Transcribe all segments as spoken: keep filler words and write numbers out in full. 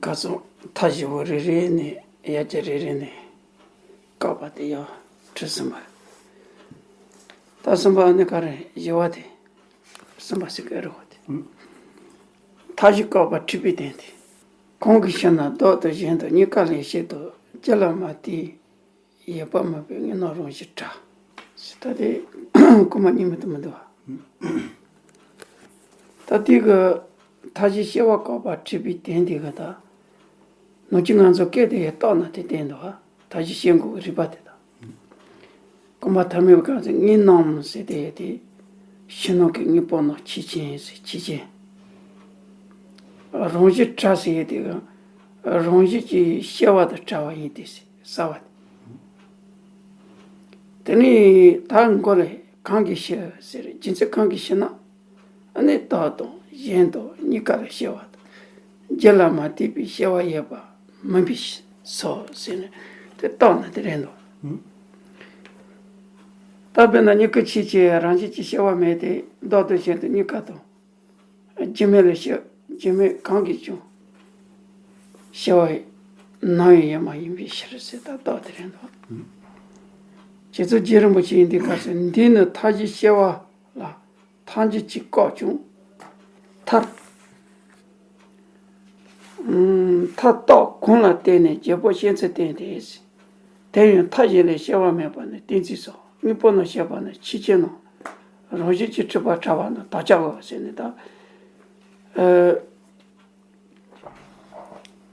ཁ་སང་མཐའ་བཞི་པོ་རེ་རེ་ནས་ཡ་གྱལ་རེ་རེ་ནས་བཀག་པ་དེ་ཡང་ཁྲི་གསུམ་པ། ད་གསུམ་པ་ནི་ག་རེ་བཞི་པ་དེ། གསུམ་པ་ཟེར་གི་རེད་བ་དེ། མཐའ་བཞི་བཀག་པ་འཁྲུལ་པའི་དོན་དེ། གང་གིས་ཤེ་ན་བདག་ཏུ་གཞན་དུ་གཉིས་ཀ་ལས་ཤེ་དོ། རྒྱུད་ལ་མ་དེའི་ཡོད་པ་མིན་པའི་དངོས་རྣམས་རང་བཞིན་འདྲ། ཟེར་ད་དེ་ཁུངས་མ་རྙེད་མི་འདུག་མི་འདུག་བ། ད་དེ་གི་མཐའ་བཞི་ཤེ་བ་བཀག་པ་འཁྲུལ་པའི་དོན་དེ་གི་ད། ནང་ཆོས་ང་ཚོ་སྐད་དེ་ཡང་བརྟགས་ན་དེ་བསྟན་འདུག་བ། མཐའ་བཞི་ཤེས་འགོག་གི་རིགས་པ་དེ་དང་། རྐང་པ་ཐ་མའི་སྐབས་སུ་དངོས་རྣམས་ཟེར་དེ་ཡོད་དེ། ཕྱི་ནང་གི་དངོས་པོ་རྣམས་ཆོས་ཅན་ཟེར་ཆོས་ཅན། རང་བཞིན་འདྲ་ཟེར་ཡོད་དེ་གི། རང་བཞིན་གྱི་ཤེས་པ་དང་བྲལ་བ་ཡིན་ཏེ་ཟེར་གསལ་བ་དེ། དེ་ནས་ད་མགོ་ལས་གང་གིས་ཤེ་ཟེར་རྒྱུ་མཚན་གང་གིས་ཤེ་ན། ཨ་ནི་བདག་དང་གཞན་དང་གཉིས་ཀ་ལ་ཤེ་བ་དང་། རྒྱུད་ལ་མ་དད་པའི་ཤེ་བ་ཡོད་པ་མིན་པའི་སོ་ཟེར་ནས་དེ་བརྟགས་ན་དེ་རེད་འདུག་ད་དཔེར་ན་གཉིས་ཀ་ཆོས་ཅན་རང་བཞིན་གྱི་ཤེས་པ་མེད་དེ་བདག་དང་གཞན་དང་གཉིས་ཀ་དང་། རྒྱུ་མེད་ལ་ཤེ་རྒྱུ་མེད་གང་གིས་ཀྱང་ཤེ་བ་ནམ་ཡང་ཡོད་མ་ཡིན་པའི་ཕྱིར་ཟེར་ད་བརྟགས་དེ་རེད་འདུག་རྗེ་བཙུན་རྗེ་རིན་པོ་ཆེ་ཡིན་དུས་སྐབས་སུ་འདི་ནི་མཐའ་བཞི་ཤེས་པ་ལ། ཐམས་ཅད་ཀྱིས་བཀག་ཀྱང་མཐར། མཐར་རྟགས་གང་ལ་བརྟེན་ནས་རྒྱལ་པོ་ཤེས་ཚུལ་བསྟན་ཏེ། དེ་ཡང་མཐའ་བཞི་ལས་ཤེས་པ་མེད་པ་ནི་གཏན་ཚིགས་སོ། དངོས་པོ་རྣམས་ཤེས་པ་ནི་ཆོས་ཅན་ནོ། རང་བཞིན་གྱིས་གྲུབ་པ་བྲལ་བ་ནི་དག་ཅག་གོ་ཟེར་ནས་ད།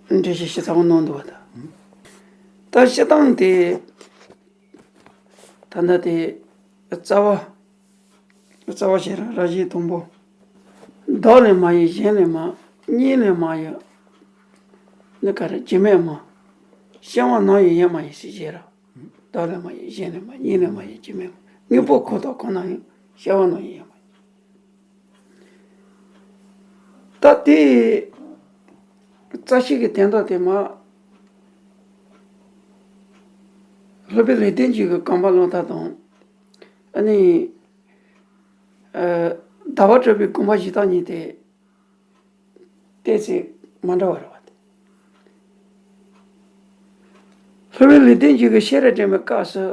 འགྲེལ་བཤད་ཞིབ་ཚགས་པོ་གནང་འདུག་བ་ད། ད་སྤྱིར་བཏང་དེ། ད་ལྟ་དེ། རྩ་བ། རྩ་བ་ཤེས་རབ་རབ་བྱེད་དང་པོ། བདག་ལས་མ་གཡོས་གཞན་ལས་མ། གཉིས་ལས་མ་གཡོས། ནི་ག་རེ་རྒྱུ་མེད་མ། ཤེས་པ་ནམ་ཡང་ཡོད་མ་ཡིན་ཟེར་བྱེད་རབ། བདག་ལས་མ་གཡོས་གཞན་ལས་མ། གཉིས་ལས་མ་གཡོས་རྒྱུ་མེད་མ། དངོས་པོ་གང་དང་གང་ན་ཡང་ཤེས་པ་ནམ་ཡང་ཡོད་མ་ཡིན། ད་དེ། རྩ་ཤེ་གི་དོན་དག་དེ་མ། སློབ་དཔོན་ལེགས་ལྡན་འབྱེད་ཀྱི་དགོངས་པ་བླང་སྟངས་དང་། ཨ་ནི། ཨ། ཟླ་བ་གྲགས་པའི་དགོངས་པ་བཞེས་སྟངས་གཉིས་དེ། ཏོག་ཙམ་མ་འདྲ་བ་རེད་བ་དེ། སློབ་དཔོན་ལེགས་ལྡན་འབྱེད་ཀྱི་ཤེས་རབ་སྒྲོན་མའི་སྐབས་སུ།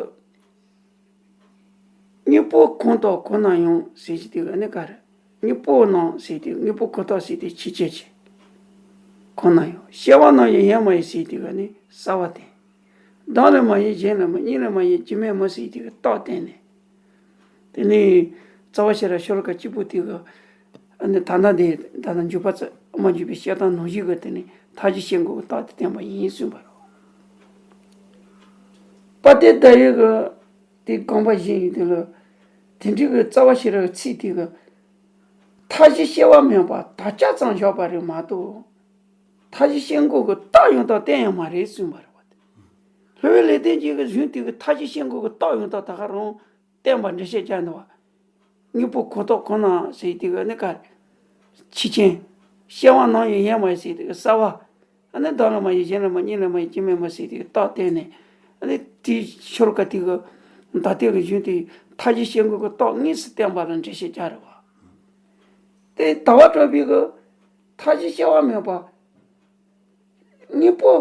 དངོས་པོ་གང་དང་གང་ན་ཡང་ཟེར་གྱི་དེ་ག་ནི་ག་རེ། དངོས་པོ་རྣམས་ཟེར་དེ་དངོས་པོ་གང་དག་ཟེར་དེ་ཆོས་ཅན་ཆོས། གང་ན་ཡང་ཤེས་པ་ནམ་ཡང་ཡོད་མ་ཡིན་ཟེར་དེ་ག་ནི་གསལ་བ་སྟེ། བདག་ལས་མ་གཡོས་གཞན་ལས་མ། གཉིས་ལས་མ་གཡོས་རྒྱུ་མེད་མ་ཟེར་དེ་ག་རྟགས་བསྟན་ནས། དེ་ནས་རྩ་བ་ཤེས་རབ་ཤོ་ལོ་ཀ་གཅིག་པོ་དེ་ག་ཨ་ནི་ད་ལྟ་འདི་ད་ལྟ་འཇུག་པ་ཙམ་མ་འཇུག་པའི་བཤད་སྟངས་ནང་བཞིན་གྱི་དེ་ནི་མཐའ་བཞི་ཤེས་འགོག་གི་རྟགས་དེ་བསྟན་པ་ཡིན་གསུངས་པ་རེད། དཔལ་ལྡན་ཟླ་འོད་ཀྱི་དེ་དགོངས་པ་བཞེས་ཡོད་དེ་ལ། དེ་འདྲའི་གི་རྩ་བ་ཤེས་རབ་ཀྱི་ཚིག་དེ་གི། མཐའ་བཞི་ཤེས་པ་མེད་པར་དག་ཆ་ཙམ་བཞག་པ་རེད་མ་གཏོགས། མཐའ་བཞི་ཤེས་འགོག་གི་རྟགས་ཡང་དག་བསྟན་ཡང་མ་རེད་གསུངས་པ་རེད་བ། སློབ་དཔོན་ལེགས་ལྡན་འབྱེད་ཀྱི་གཞུང་དེ་གི་མཐའ་བཞི་ཤེས་འགོག་གི་རྟགས་ཡང་དག་ད་ག་རང་བསྟན་པ་འགྲེལ་བཤད་རྒྱག་འདུག་བ། དངོས་པོ་གང་དག་གང་ན་ཟེར་དེ་གི་ནི་ག་རེ། ཆོས་ཅན། ཤེས་པ་ནམ་ཡང་ཡོད་མ་ཡིན་ཟེར་དེ་གི་གསལ་བ། ཨ་ནི་བདག་ལས་མ་གཡོས་གཞན་ལས་མ། གཉིས་ལས་མ་གཡོས་རྒྱུ་མེད་མ་ཟེར་དེ་གི་རྟགས་བསྟན་ནས། ཨ་ནི་དེའི་ཤོ་ལོ་ཀ་དེ་གི་ད་ལྟའི་གི་གཞུང་དེ་མཐའ་བཞི་ཤེས་འགོག་གི་རྟགས་དངོས་སུ་བསྟན་པ་ལ་འགྲེལ་བཤད་རྒྱག་རེད་བ། དེ་ཟླ་བ་གྲགས་པའི་གི་མཐའ་བཞི་ཤེས་པ་མེད་པ། དངོས་པོ།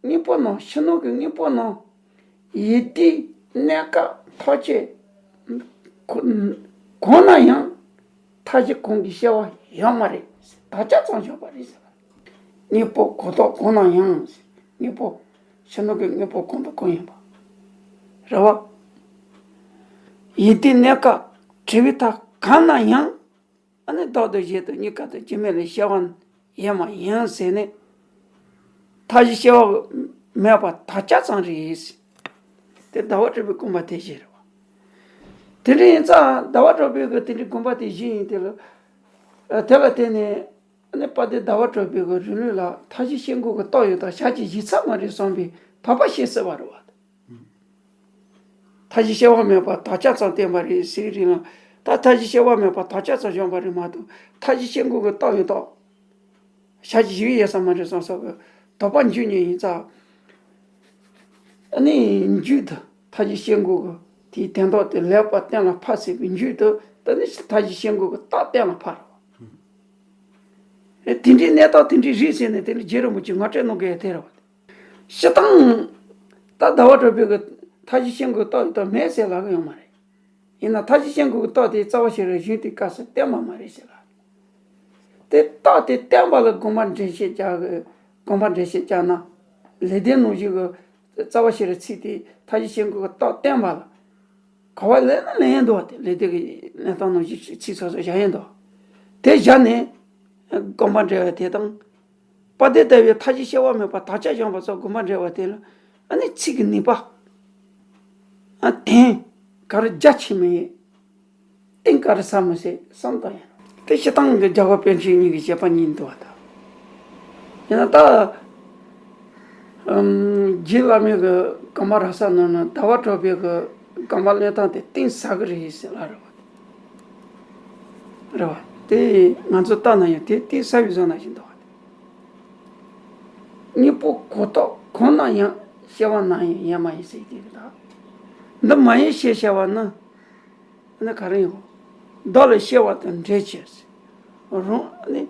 དངོས་པོ་རྣམས་ཕྱི་ནང་གི་དངོས་པོ་རྣམས་ཡུལ་དུས་གནས་སྐབས་ཐམས་ཅད་གང་ན་ཡང་མཐའ་བཞི་གང་གིས་ཤེས་པ་ཡོད་མ་རེད། དག་ཆ་ཙམ་བཞག་པ་རེད་ཟེར། དངོས་པོ་གང་དག་གང་ན་ཡང་། དངོས་པོ་ཕྱི་ནང་གི་དངོས་པོ་གང་དང་གང་ཡིན་པ་རེད་བ། ཡུལ་དུས་གནས་སྐབས་བྲལ་བའི་མཐའ་གང་ན་ཡང་། ཨ་ནི་བདག་དང་གཞན་དང་གཉིས་ཀ་དང་རྒྱུ་མེད་ལ་ཤེས་པ་ཡོད་མ་ཡིན་ཟེར་ནས། མཐའ་བཞི་ཤེས་པ་མེད་པ་དག་ཆ་ཙམ་རེད། དེ་ཟླ་བ་གྲགས་པའི་དགོངས་པ་དེ་བཞིན་རེད་བ། དེ་འདྲ་ཡིན་ཙང་ཟླ་བ་གྲགས་པའི་གི་དེ་འདྲའི་དགོངས་པ་དེ་བཞིན་ཡིན་དེ་ལ། དེ་ལ་བརྟེན་ནས་ཨ་ནི་དཔལ་ལྡན་ཟླ་བ་གྲགས་པའི་གི་རིང་ལུགས་ལ་མཐའ་བཞི་ཤེས་འགོག་གི་རྟགས་ཡོད་དང་ཞལ་གྱིས་བཞེས་ཚར་མ་རེད་བསམ་པའི་དོགས་པ་སྐྱེ་སྲིད་པ་རེད་བ། མཐའ་བཞི་ཤེས་པ་མེད་པར་དག་ཆ་ཙམ་བསྟན་པ་རེད་ཟེར་རིང་ལ། ད་མཐའ་བཞི་ཤེས་པ་མེད་པར་དག་ཆ་ཙམ་བཞག་པ་རེད་མ་གཏོགས་མཐའ་བཞི་ཤེས་འགོག་གི་རྟགས་ཡོད་དོ། ཞལ་གྱིས་བཞེས་ཡོད་ས་མ་རེད་བསམ་ས་གི་དོགས་པ་འཇུག་ཉེན་ཡིན་ཙང་། ཨ་ནི་མཇུག་ཏུ་མཐའ་བཞི་ཤེས་འགོག་གི་དེའི་དོན་དག་དེ་ལེགས་པར་གཏན་ལ་ཕབ་ཟེར་བའི་མཇུག་ཏུ་ད་ནི་མཐའ་བཞི་ཤེས་འགོག་གི་རྟགས་གཏན་ལ་ཕབ་རེད། དེ་འདྲའི་གནས་སྟངས་དེ་འདྲའི་རེད་ཟེར་ནས་དེ་ནི་རྗེ་རིན་པོ་ཆེ་ངོ་སྤྲོད་གནང་གི་ཡོད་དེ་རེད་བ། སྤྱིར་བཏང་ད་ཟླ་བ་གྲགས་པས་གི་མཐའ་བཞི་ཤེལ་སྒོ་རྟགས་ཡོད་རྟགས་མེད་ཟེར་ལབ་གི་ཡོད་མ་རེད། ཡིན་ན་མཐའ་བཞི་ཤེལ་སྒོ་གི་རྟགས་དེ་རྩ་བ་ཤེས་རབ་གཞུང་དེའི་སྐབས་སུ་བསྟན་པ་མ་རེད་ཟེར་ལབ། དེ་རྟགས་དེ་བསྟན་པ་ལ་དགོངས་པ་འགྲེལ་བཤད་རྒྱག་གི་དགོངས་པ་འགྲེལ་བཤད་རྒྱག་ན། ལེགས་ལྡན་ནོར་བཞུགས་གི་རྩ་བ་ཤེས་རབ་ཚིག་དེ་མཐའ་བཞི་ཤེལ་སྒོ་གི་རྟགས་བསྟན་པ་ལ། ག་བ་ལེན་ན་ལེན་ཡིན་འདུག་བ། དེ་ལེགས་ལྡན་གྱི་ལེན་སྟངས་ནང་བཞིན་ཚིག་སོ་སོ་བཞག་ཡིན་འདུག་དེ་བཞག་ནས་དགོངས་པ་འགྲེལ་བ་དེ་དང་། དཔལ་ལྡན་ལྟ་བུའི་མཐའ་བཞི་ཤེས་པ་མེད་པར་དག་ཆ་སྦྱངས་པ་སོགས་དགོངས་པ་འགྲེལ་བ་དེ་ལ་ཨ་ནི་ཚིག་གི་ནུས་པ། ཨ་དེང་ག་རེ་རྒྱ་ཆེ་མི་ཡོད། གཏིང་ག་རེ་ཟབ་མི་ཟེར་བསམ་བཏང་ཡིན། དེ་སྤྱིར་བཏང་གི་རྒྱལ་བ་པཎ་ཆེན་གཉིས་ཀྱི་བཞེད་པ་གཉིས་འདུག་བ་ད། ཡིན་ན་ད། ཨམ། རྗེ་བླ་མའི་གི་དགོངས་པ་རག་ས་ནང་ན་ཟླ་བ་གྲགས་པའི་གི་དགོངས་པ་ལེན་སྟངས་དེ་གཏིང་ཟབ་གི་རེད་ཟེར་ལབ་རེད་བ། རེད་བ། དེ་ང་ཚོ་ལྟ་ན་ཡང་དེ་གཏིང་ཟབ་པའི་བཟོ་ན་ཞིག་འདུག་བ། དངོས་པོ་གོ་རྟོགས་གང་ན་ཡང་སྐྱེ་བ་ན་ཡང་ཡང་མ་ཡིན་ཟེར་གྱི་རེད་ད། འདི་མ་ཡིན་ཞེས་བྱ་བ་ནི། ནི་ག་རེ་ཡོང་། བདག་ལ་སྐྱེ་བ་དང་འབྲེལ་ཆེ། རུང་ནི།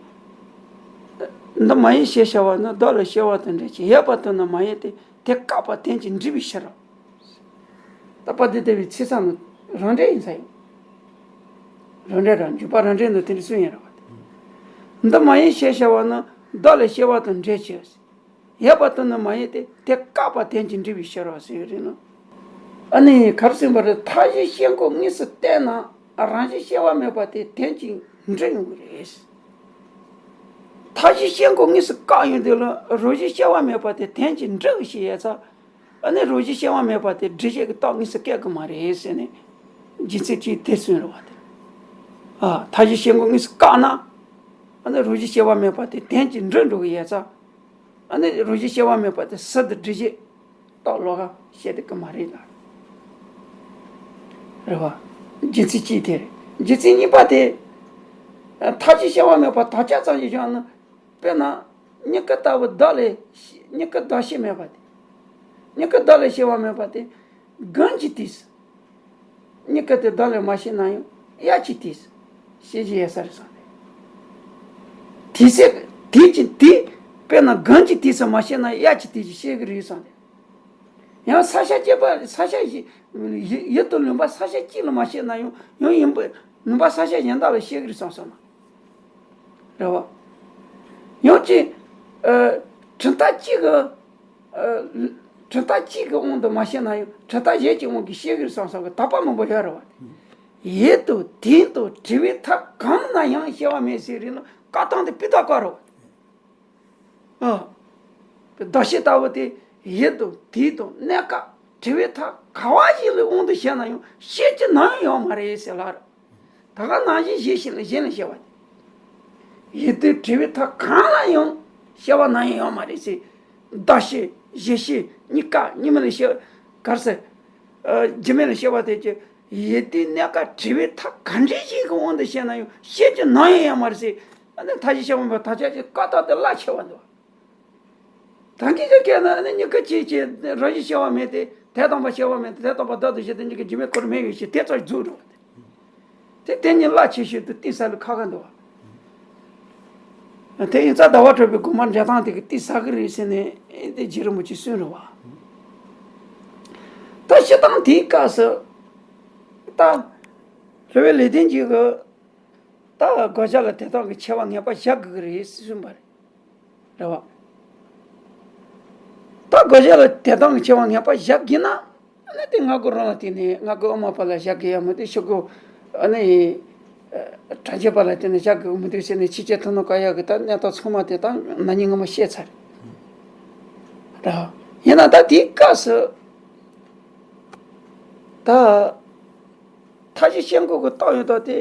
འདི་མ་ཡིན་ཞེས་བྱ་བ་ནི་བདག་ལ་སྐྱེ་བ་དང་འབྲེལ་ཆེ། ཡོད་པར་ལྟོས་ན་མ་ཡིན་ཏེ། དེ་བཀག་པ་དོན་གྱིས་འགྲུབ་པའི་ཕྱིར་རོ། ད་དཔལ་ལྡན་ལྟ་བུའི་ཚིག་གསལ་ནི་རང་འགྲེལ་ཡིན་ས་ཡིན། རང་འགྲེལ་རང་འཇུག་པ་རང་འགྲེལ་ནི་དེ་འདྲ་གསུངས་ཡིན་ར་བ། འདི་མ་ཡིན་ཞེས་བྱ་བ་ནི་བདག་ལ་སྐྱེ་བ་དང་འབྲེལ་ཆེ། ཡོད་པར་ལྟོས་ན་མ་ཡིན་ཏེ། དེ་བཀག་པ་དོན་གྱིས་འགྲུབ་པའི་ཕྱིར་རོ་ཟེར་གྱི་རེད་ན། ཨ་ནི་ག་རེ་ཟེར་བ་རེད། མཐའ་བཞི་ཤེལ་སྒོ་དངོས་སུ་བསྟན་ན་རང་བཞིན་སྐྱེ་བ་མེད་པ་དེ་དོན་གྱིས་འགྲུབ་ཡོང་གི་རེད། མཐའ་བཞི་ཤེལ་སྒོ་དངོས་སུ་བཀག་ཡོང་དུས་ལ་རང་བཞིན་སྐྱེ་བ་མེད་པ་དེ་དོན་གྱིས་འགྲུབ་ཞེས་ཡོད་ཙང་། ཨ་ནི་རང་བཞིན་སྐྱེ་བ་མེད་པ་དེ་སྒྲུབ་བྱེད་ཀྱི་རྟགས་དངོས་སུ་སྐྱེ་གི་མ་རེད་ཟེར་ནས་རྒྱུ་མཚན་གཅིག་དེ་གསུངས་རེད་བ་དེ། ཨ་མཐའ་བཞི་ཤེལ་སྒོ་དངོས་སུ་བཀག་ན། ཨ་ནི་རང་བཞིན་སྐྱེ་བ་མེད་པ་དེ་དོན་གྱིས་འགྲུབ་འགྲོ་གི་ཡོད་ཙང་། ཨ་ནི་རང་བཞིན་སྐྱེ་བ་མེད་པ་དེ་ཟུར་དུ་སྒྲུབ་བྱེད་རྟགས་ལོགས་ཀ་བཤད་དེ་གི་མ་རེད་ལ། རེད་བ། རྒྱུ་མཚན་གཅིག་དེ་རེད། རྒྱུ་མཚན་གཉིས་པ་དེ། མཐའ་བཞི་སྐྱེ་བ་མེད་པ་དག་ཆ་ཙམ་ཞིག་བཞག་ན། དཔེར་ན། མྱུ་གུ་ལྟ་བུ་བདག་ལས། མྱུ་གུ་བདག་ཤེས་མེད་པ་དེ། མྱུ་གུ་བདག་ལས་སྐྱེ་བ་མེད་པ་དེ། གང་གི་དུས་སུ། མྱུ་གུ་དེ་བདག་ལས་མ་སྐྱེས་ན་ཡང་དབྱར་གྱི་དུས་སུ་ཤེས་ཀྱི་ཡོད་ས་རེད་བསམ་སྟེ། དུས་ཚོད་དུས་ཀྱི་དུས། དཔེར་ན་གང་གི་དུས་སུ་མ་སྐྱེས་ན་དབྱར་གྱི་དུས་ཀྱི་ཤེས་ཀྱི་རེད་བསམ་སྟེ། ཡང་ས་ཆ་གཅིག་པ་ས་ཆ་ཡི་ཡུལ་དུ་ལུང་པ་ས་ཆ་གཅིག་ལ་མ་སྐྱེས་ན་ཡང་ཡང་ཡིན་པ་ལུང་པ་ས་ཆ་གཞན་དག་ལ་སྐྱེ་གི་རེད་བསམ་སོང་ན། རེད་བ། ཡང་ཅིག་ཨ། གྲུབ་མཐའ་གཅིག་གི་ཨ། གྲུབ་མཐའ་གཅིག་གི་དབང་དུ་མ་སྐྱེས་ན་ཡང་གྲུབ་མཐའ་གཞན་གྱི་དབང་གིས་སྐྱེ་གི་རེད་བསམ་བསམ་གི་དོགས་པ་མང་པོ་ཡོད་རེད་བ། ཡུལ་དང་དུས་དང་བྲལ་བའི་མཐའ་གང་ན་ཡང་སྐྱེ་བ་མེད་ཟེར་རེད་ན་བཀག་སྟངས་དེ་སྤུས་དག་བཀག་རེད་བ། ཨ། བདག་ཤེས་ལྟ་བུ་དེ་ཡུལ་དང་དུས་དང་གནས་སྐབས་བྲལ་བའི་མཐའ་ག་བ་ཞིག་ལ་དབང་དུ་བྱས་ན་ཡང་སྐྱེ་རྒྱུ་ནམ་ཡང་ཡོད་མ་རེད་ཟེར་ལ། ད་ག་ནང་བཞིན་གཞི་ཤེས་ལ་གཞན་ལ་སྐྱེ་བ་དེ། ཡུལ་དུས་བྲལ་བའི་མཐའ་གང་ལ་ཡང་སྐྱེ་བ་ནམ་ཡང་ཡོད་མ་རེད་ཟེར། བདག་ཤེས་གཞི་ཤེས་གཉིས་ཀ་གཉིས་མེད་ལ་སྐྱེ། ག་རེ་ཟེར། ཨ། རྒྱུ་མེད་ལ་སྐྱེ་བ་དེ་ཀྱི། ཡུལ་དུས་གནས་སྐབས་བྲལ་བའི་མཐའ་ག་འདྲ་ཞིག་གི་དབང་དུ་བྱས་ན་ཡང་སྐྱེ་རྒྱུ་ནམ་ཡང་ཡོད་མ་རེད་ཟེར། ཨ་ནི་མཐའ་བཞི་ཤེས་པ་མེད་པ་དག་ཆ་ཅིག་བཀག་སྟངས་དེ་རླབས་ཆེ་བ་འདུག་ད་གིན་གྱི་སྐད་ན་ནི་མྱུ་གུ་གཅིག་གི་རང་བཞིན་སྐྱེ་བ་མེད་དེ། དེ་དང་པོ་སྐྱེ་བ་མེད་དེ། དེ་དང་པོ་བདག་ཏུ་བྱས་ཏེ་མྱུ་གུ་རྒྱུ་མེད་འཁོར་བ་མེད་པའི་ཕྱིར་དེ་ཙམ་རྫོགས་འགྲོ་བ་དེ། དེ་དེ་ཉིད་རླབས་ཆེ་ཤོས་དུ་གཏིང་ཟབ་ལ་ཁ་ཁ་འདུག་བ། དེ་ཡིན་ཙང་ཟླ་བ་གྲགས་པའི་དགོངས་པ་འགྲེལ་སྟངས་དེ་གི་གཏིང་ཟབ་གི་རེད་ཟེར་ནས་དེ་རྗེ་རིན་པོ་ཆེས་གསུངས་རེད་བ། ད་སྤྱིར་བཏང་དེའི་སྐབས་སུ། ད། རེ་བའི་ལེགས་ལྡན་གྱིས་གི། ད་དགག་བྱ་ལ་དེ་དག་གི་ཆེ་བ་ངེས་པ་བཞག་དགོས་ཀྱི་རེད་གསུངས་པ་རེད། རེད་བ། ད་དགག་བྱ་ལ་དེ་དག་གི་ཆེ་བ་ངེས་པ་བཞག་དགོས་ན། ཨ་ནི་དེ་སྔ་རྒོལ་རང་ལ་བརྟེན་ནས་སྔ་རྒོལ་དབུ་མ་པ་ལ་བཞག་དགོས་ཡ་མི་འདུག་ཕྱི་རྒོལ། ཨ་ནི། ཨ། དྲག་ཆས་པ་ལ་བརྟེན་ནས་བཞག་དགོས་མི་འདུག་ཟེར་ནས་ཕྱི་རྒྱལ་ཐོན་ནོ་བཀག་ཡ་གི་ད་གནས་སྟངས་ཚང་མ་དེ་ད་ན་ནིང་སྔ་མོ་བཤད་ཚར་རེད། ཡིན་ན་ད་དེའི་སྐབས་སུ། ད། མཐའ་བཞི་ཤེལ་སྒོ་གི་རྟགས་ཡོད་རྟགས་དེ་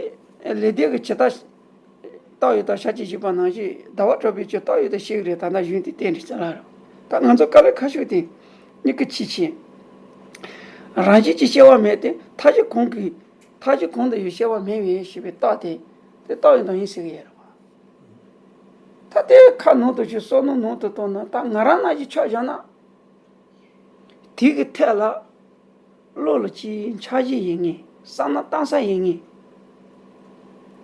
ལེགས་ལྡན་གྱི་ཇི་ལྟར། རྟགས་ཡོད་རྟགས་ཤཱཀྱའི་བཞེད་པ་ནང་བཞིན་ཟླ་བ་གྲགས་པས་ཀྱང་རྟགས་ཡོད་རྟགས་ཤེས་ཀྱི་རེད། ད་ལྟ་གཞུང་དེ་བསྟན་རེད་ཟེར་ལ་རེད། ད་ང་ཚོ་དཀའ་ལས་ཁག་ཤོས་དེ་མྱུ་གུ་ཆེ་ཆེ། རང་བཞིན་གྱིས་སྐྱེ་བ་མེད་དེ། མཐའ་བཞི་གང་གི། མཐའ་བཞི་གང་དུ་ཡང་སྐྱེ་བ་མེད་པའི་ཞེས་པའི་རྟགས་དེ། དེ་རྟགས་ཡོད་རྟགས་ཡིན་ཟེར་གྱི་ཡོད་རེད་བ། ད་དེ་ཁ་ནང་དུ་ཞུགས་བསམ་མནོ་ནང་དུ་བཏང་ན་ད་ང་རང་ནང་བཞིན་ཆ་བཞག་ན། དེ་གི་ཐད་ལ། བློ་ལ་ཅིག་འཆར་གཞི་ཡིན་ངེས། བསམ་ན་གཏམ་ས་ཡིན་ངེས།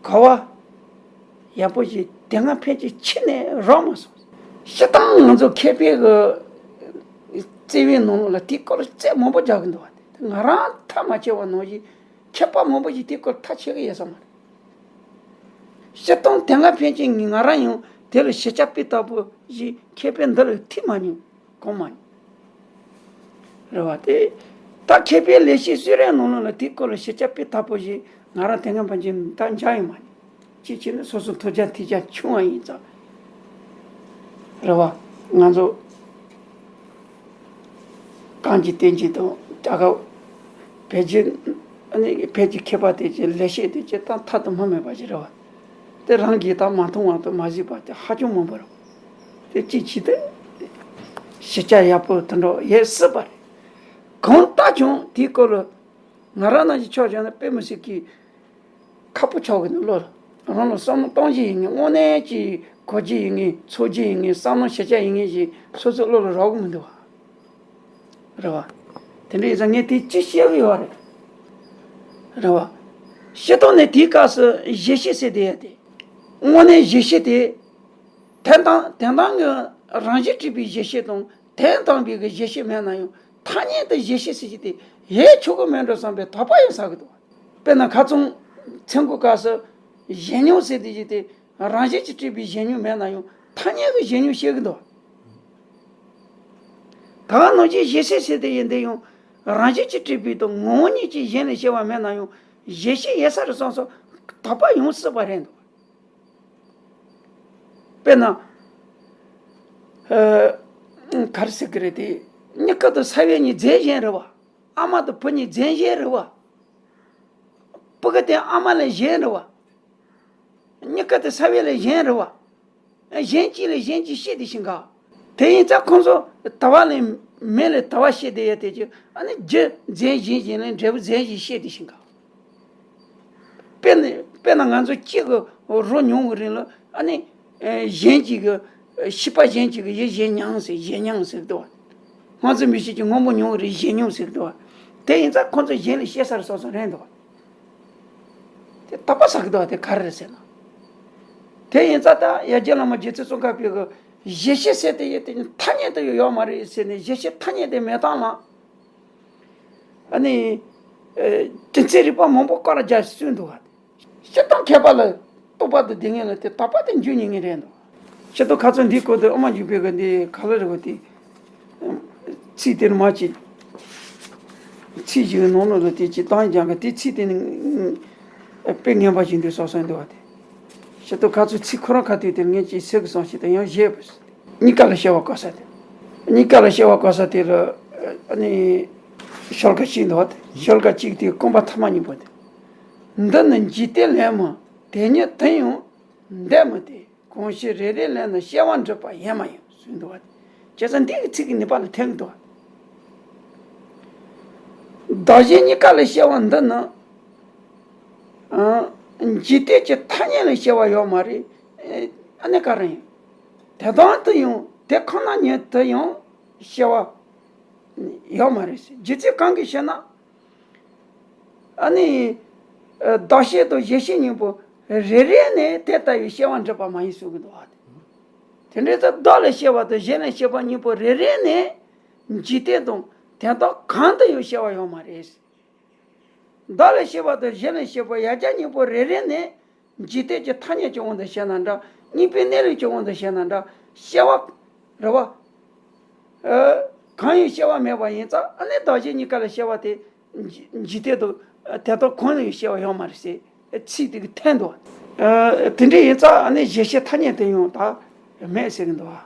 ག་བ། ཡག་པོ་ཞིག་ དེ་སྔ་ཕན་ཆད་ཕྱི་ནས་རག་མ་སོང་། སྤྱིར་བཏང་ང་ཚོ་མཁས་པའི་གི་བརྩེ་བའི་ནང་ལོགས་ལ་དེའི་སྐོར་ལ་རྩོད་མང་པོ་རྒྱག་གི་འདུག་བ། དེ་ང་རང་ཐག་མ་ཆོད་པ་ནང་བཞིན་མཁས་པ་མང་པོ་ཞིག་དེའི་སྐོར་ཐག་ཆོད་གི་ཡོད་ས་མ་རེད། སྤྱིར་བཏང་དེ་སྔ་ཕན་ཆད་ང་རང་ཡང་དེ་ལ་ཞིབ་ཆ་དཔེ་ལྟ་བུ་ཞིག་མཁས་པའི་འདི་ལ་ཐུག་མ་མྱོང་། གོང་མ་ཡིན། རེད་བ། དེ་ད་མཁས་པའི་ལེགས་བཤད་གསོལ་རས་ནང་ལོགས་ལ་དེའི་སྐོར་ལ་ཞིབ་ཆ་དཔེ་ལྟ་བུ་ཞིག་ང་རང་དེ་སྔ་ཕན་ཆད་ད་མཇལ་ཡོད་མ་རེད། གཅིག་བྱས་ན་སོ་སོ་ཐོས་རྒྱ་ཐོས་རྒྱ་ཆུང་བ་ཡིན་ཙང་། རེད་བ། ང་ཚོ་གངས་ཀྱི་བསྟན་བཅོས་དང་རྒྱ་གར་བོད་བརྒྱུད་ཨ་ནི་བོད་ཀྱི་མཁས་པ་དེ་ཚོའི་ལེགས་བཤད་དེ་ཚོ་ད་ཐ་དང་མ་མེད་པ་ཞིག་རེད་བ། དེ་རང་གིས་ད་མ་མཐོང་བ་དང་མ་གཟིགས་པ་དེ་ཧ་ཅང་མང་པོ་རེད། དེ་གཅིག་བྱས་ཏེ་ཞིབ་ཆ་ཡག་པོ་དེ་འདྲ་ཡོད་སྲིད་པ་རེད། གང་ལྟར་ཀྱང་དེའི་སྐོར་ལ་ང་རང་ནང་བཞིན་ཆ་བཞག་ན་དཔེ་མི་སྲིད་ཀྱི་ཁག་པོ་ཆགས་ཀྱི་འདུག་བློ་ལ། རང་ལ་བསམ་བློ་གཏོང་བཞིན་ཡིན་ངེས། དངོས་གནས་ཀྱི་གོ་རྒྱུ་ཡིན་ངེས། ཚོར་རྒྱུ་ཡིན་ངེས། བསམ་བློ་ཞིབ་ཆ་ཡིན་ངེས་ཞེས་སོ་སོའི་བློ་ལ་རག་གི་མི་འདུག་བ། རེད་བ། དེ་འདྲ་ཡིན་ཙང་ངས་དེ་ཅི་བཤད་གི་ཡོད་རེད། རེད་བ། སྤྱིར་བཏང་ནས་དེའི་སྐབས་སུ་གཞི་ཤེས་ཟེར་དེ་ཡོད་དེ། དངོས་གནས་གཞི་ཤེས་དེ། དོན་དམ་དོན་དམ་གྱི་རང་བཞིན་གྲུབ་པའི་གཞི་ཤེས་དང་དོན་དམ་པའི་གི་གཞི་ཤེས་མེད་ན་ཡང་ཐ་སྙད་དུ་གཞི་ཤེས་ཟེར་གྱི་དེ་ཡོད་ཆོག་གི་མེད་འགྲོ་བསམ་པའི་དོགས་པ་ཡང་ཟ་གི་འདུག་དཔེར་ན་ཁ་རྩང་ཚིག་མགོའི་སྐབས་སུ་གཞན་མྱོང་ཟེར་དེ་གྱི་དེ་རང་བཞིན་གྱིས་གྲུབ་པའི་གཞན་མྱོང་མེད་ན་ཡང་ཐ་སྙད་ཀྱི་གཞན་མྱོང་བཤད་གི་འདུག་ད་ག་ནང་བཞིན་གཞི་ཤེས་ཟེར་དེ་ཡིན་དེ་ཡང་རང་བཞིན་གྱིས་གྲུབ་པའི་དང་ངོ་བོ་ཉིད་ཀྱིས་གཞན་ལ་སྐྱེ་བ་མེད་ན་ཡང་གཞི་ཤེས་ཡོད་ས་རེད་བསམ་སོང་དོགས་པ་ཡོང་སྲིད་པ་རེད་འདུག་དཔེར་ན། ཨ། ག་རེ་ཟེར་གི་རེད་དེ། མྱི་སྐབས་དང་ས་བོན་གཉིས་རྫས་གཞན་རེད་བ། ཨ་མ་དང་བུ་གཉིས་རྫས་གཞན་རེད་བ། སྤུ་གུ་དེ་ཨ་མ་ལས་གཞན་རེད་བ། མྱི་སྐབས་དང་ས་བོན་ལས་གཞན་རེད་བ། གཞན་གཅིག་ལས་གཞན་གཅིག་སྐྱེས་དེ་ཤི་འགག་དེ་ཡིན་ཙང་ཁོང་ཚོ་དུ་བ་ལས་མེ་ལས་དུ་བ་སྐྱེས་དེ་ཡོད་དེ་ཅི་ཨ་ནི་རྒྱུ་རྫས་གཞན་གཞན་ལས་འབྲས་བུ་རྫས་གཞན་སྐྱེས་དེ་ཤི་འགག་དཔེར་ན་དཔེར་ན་ང་ཚོ་གཅིག་གི་རོ་མྱོང་གི་རིང་ལ་ཨ་ནི་ཨེ་གཞན་གཅིག་གི་ཨེ་ཤེས་པ་གཞན་གཅིག་གི་ཡིད་གཞན་མྱོང་ཟེར་གཞན་མྱོང་ཟེར་འདུག་བ། སྔོན་ཚེ་མི་ཤེས་ཀྱི་སྔོན་པོ་མྱོང་གི་རིང་གཞན་མྱོང་ཟེར་འདུག་བ། དེ་ཡིན་ཙང་ཁོང་ཚོ་གཞན་ལས་ཤེས་ས་རེད་བསམ་བསམ་རེད་འདུག་བ། དེ་དོགས་པ་ཟ་གི་འདུག་བ་དེ་ག་རེ་རེད་ཟེར་ན། དེ་ཡིན་ཙང་ད་ཡར་རྒྱས་བླ་མ་རྗེ་བཙུན་ཙོང་ཁ་པའི་གི་གཞི་ཤེས་ཟེར་དེ་ཡོད་དེ་ཐ་སྙད་དུ་ཡོད་མ་རེད་ཟེར་ནས་གཞི་ཤེས་ཐ་སྙད་དེ་མེད་སྟངས་ལ། ཨ་ནི། ཨེ། དྲིན་ཚན་རིག་པ་མང་པོ་སྐོར་ར་རྒྱག་གསུངས་འདུག་བ། སྤྱིར་བཏང་མཁས་པ་ལ་རྟོགས་པ་དང་ལྡན་ངེས་ལ་དེ་དོགས་པ་དེ་འཇུག་ཉེན་ངེས་རེད་འདུག་སྤྱིར་བཏང་ཁ་ཚོན་འདིའི་སྐོར་དུ་ཨ་མ་འཇུག་པའི་གི་འདི་ག་ལ་རེད་བ་དེ། ཚིག་དེར་མ་ཅིག་ཚིག་ཅིག་གི་ནང་ལོགས་ལ་དེ་ཅིག་བཏང་ཡང་ཀྱང་དེ་ཚིག་དེ་ནི་དཔེ་ངན་པ་ཞིག་འདུག་བསམ་བསམ་འདུག་བ་དེ། སྤྱིར་བཏང་ཁ་ཚོན་ཚིག་ཁོ་རང་ཁ་ཐུག་དེར་ངས་ཅིག་ཟེར་གི་སོང་ཞིག་དང་ཡང་བཞེས་པ། གཉིས་ཀ་ལ་སྐྱེ་བ་བཀག་ས་དེ། གཉིས་ཀ་ལ་སྐྱེ་བ་བཀག་ས་དེ་ལ་ཨ་ནི་ཤོ་ལོ་ཀ་གཅིག་འདུག་བ་དེ། ཤོ་ལོ་ཀ་གཅིག་དེ་རྐང་པ་ཐ་མ་གཉིས་པོ་དེ། འདི་ནི་འཇིག་རྟེན་ལས་མིན་དེ་ཉིད་དུ་ཡང་འདས་མི་སྟེ། གང་ཞིག་རེ་རེ་ལས་ནི་སྐྱེ་བ་འགྲུབ་པ་ཡེ་མ་ཡིན་གསུངས་འདུག་བ་དེ། བྱས་ཙང་འདི་གི་ཚིག་གི་ནུས་པ་ལ་ཐེབས་ཀྱི་འདུག་བ། བདག་གཞན་གཉིས་ཀ་ལ་སྐྱེ་བ་འདི་ནི། ཨ། འཇིག་རྟེན་གྱི་ཐ་སྙད་ལ་སྐྱེ་བ་ཡོད་མ་རེད། ཨ་ནི་ག་རེ་ཡིན། དེ་དང་དུ་ཡང་དེ་ཁོ་ན་ཉིད་དུ་ཡང་སྐྱེ་བ་ཡོད་མ་རེད། རྒྱུ་མཚན་གང་གིས་ཞེ་ན། ཨ་ནི། ཨ། བདག་གཞན་དང་གཞན་གཞན་གཉིས་པོ་རེ་རེ་ནས་དེ་ལྟ་བུའི་སྐྱེ་བ་འགྲུབ་པ་མ་ཡིན་གསུངས་ཀྱི་འདུག་བ། དེ་འདྲའི་ཚེ་བདག་ལས་སྐྱེ་བ་དང་གཞན་ལས་སྐྱེ་བ་གཉིས་པོ་རེ་རེ་ནས་འཇིག་རྟེན་དང་དོན་དམ་གང་དུ་ཡང་སྐྱེ་བ་ཡོད་མ་རེད། བདག་ལས་སྐྱེ་བ་དང་གཞན་ལས་སྐྱེ་བ་ཡང་བསྐྱར་གཉིས་པོ་རེ་རེ་ནས་འཇིག་རྟེན་གྱི་ཐ་སྙད་ཀྱི་དབང་དུ་བྱས་ན་འདྲ། གཉིས་པོའི་གནས་ལུགས་ཀྱི་དབང་དུ་བྱས་ན་འདྲ། སྐྱེ་བ་རེད་བ། ཨ། གང་ཡང་སྐྱེ་བ་མེད་པ་ཡིན་ཙང་ཨ་ནི་བདག་གཞན་གཉིས་ཀ་ལ་སྐྱེ་བ་དེ་འཇིག་འཇིག་རྟེན་དུ་དེ་དག་གང་ལ་ཡང་སྐྱེ་བ་ཡོད་མ་རེད་ཟེར་ཚིག་དེ་གི་འཐེན་འདུག་ཨ། དེ་འདྲ་ཡིན་ཙང་ཨ་ནི་གཞི་ཤེས་ཐ་སྙད་དུ་ཡང་ད་མེད་ཟེར་གི་འདུག་བ།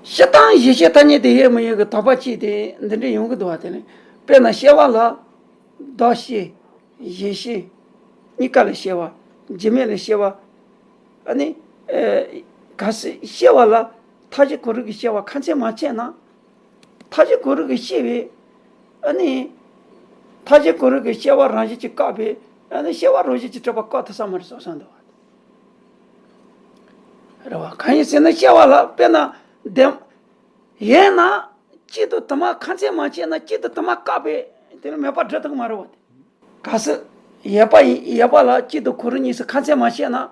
སྤྱིར་བཏང་གཞི་ཤེས་ཐ་སྙད་དུ་ཡོད་མི་ཡོད་ཀྱི་དོགས་པ་གཅིག་དེ་འདི་འདྲ་ཡོང་གི་འདུག་བ། དེ་ནི་དཔེར་ན་སྐྱེ་བ་ལ་བདག་ཤེས་གཞན་ཤེས་གཉིས་ཀ་ལ་སྐྱེ་བ། རྒྱུ་མེད་ལ་སྐྱེ་བ། ཨ་ནི། ཨེ། གལ་སྲིད་སྐྱེ་བ་ལ་མཐའ་བཞི་གང་རུང་གི་སྐྱེ་བ་ཁ་འཚལ་མ་བྱས་ན། མཐའ་བཞི་གང་རུང་གི་སྐྱེ་བས། ཨ་ནི། མཐའ་བཞི་གང་རུང་གི་སྐྱེ་བ་རང་བཞིན་གྱིས་བཀག་པས་ཨ་ནི་སྐྱེ་བ་རང་བཞིན་གྱིས་གྲུབ་པ་བཀག་ཐུབ་ས་མ་རེད་བསམ་བསམ་འདུག་བ། རེད་བ། གང་ཡིན་ཟེར་ན་སྐྱེ་བ་ལ་དཔེར་ན་བདེན། ཡིན་ན་གཅིག་ཏུ་དུ་མ་ཁ་འཚལ་མ་བྱས་ན་གཅིག་ཏུ་དུ་མ་བཀག་པས་དེ་ནི་མེད་པར་སྒྲུབ་ཐུབ་ཀྱི་མ་རེད་བ། གལ་སྲིད་ཡོད་པ་ཡིན་ཡོད་པ་ལ་གཅིག་ཏུ་གང་རུང་གཉིས་སུ་ཁ་འཚལ་མ་བྱས་ན་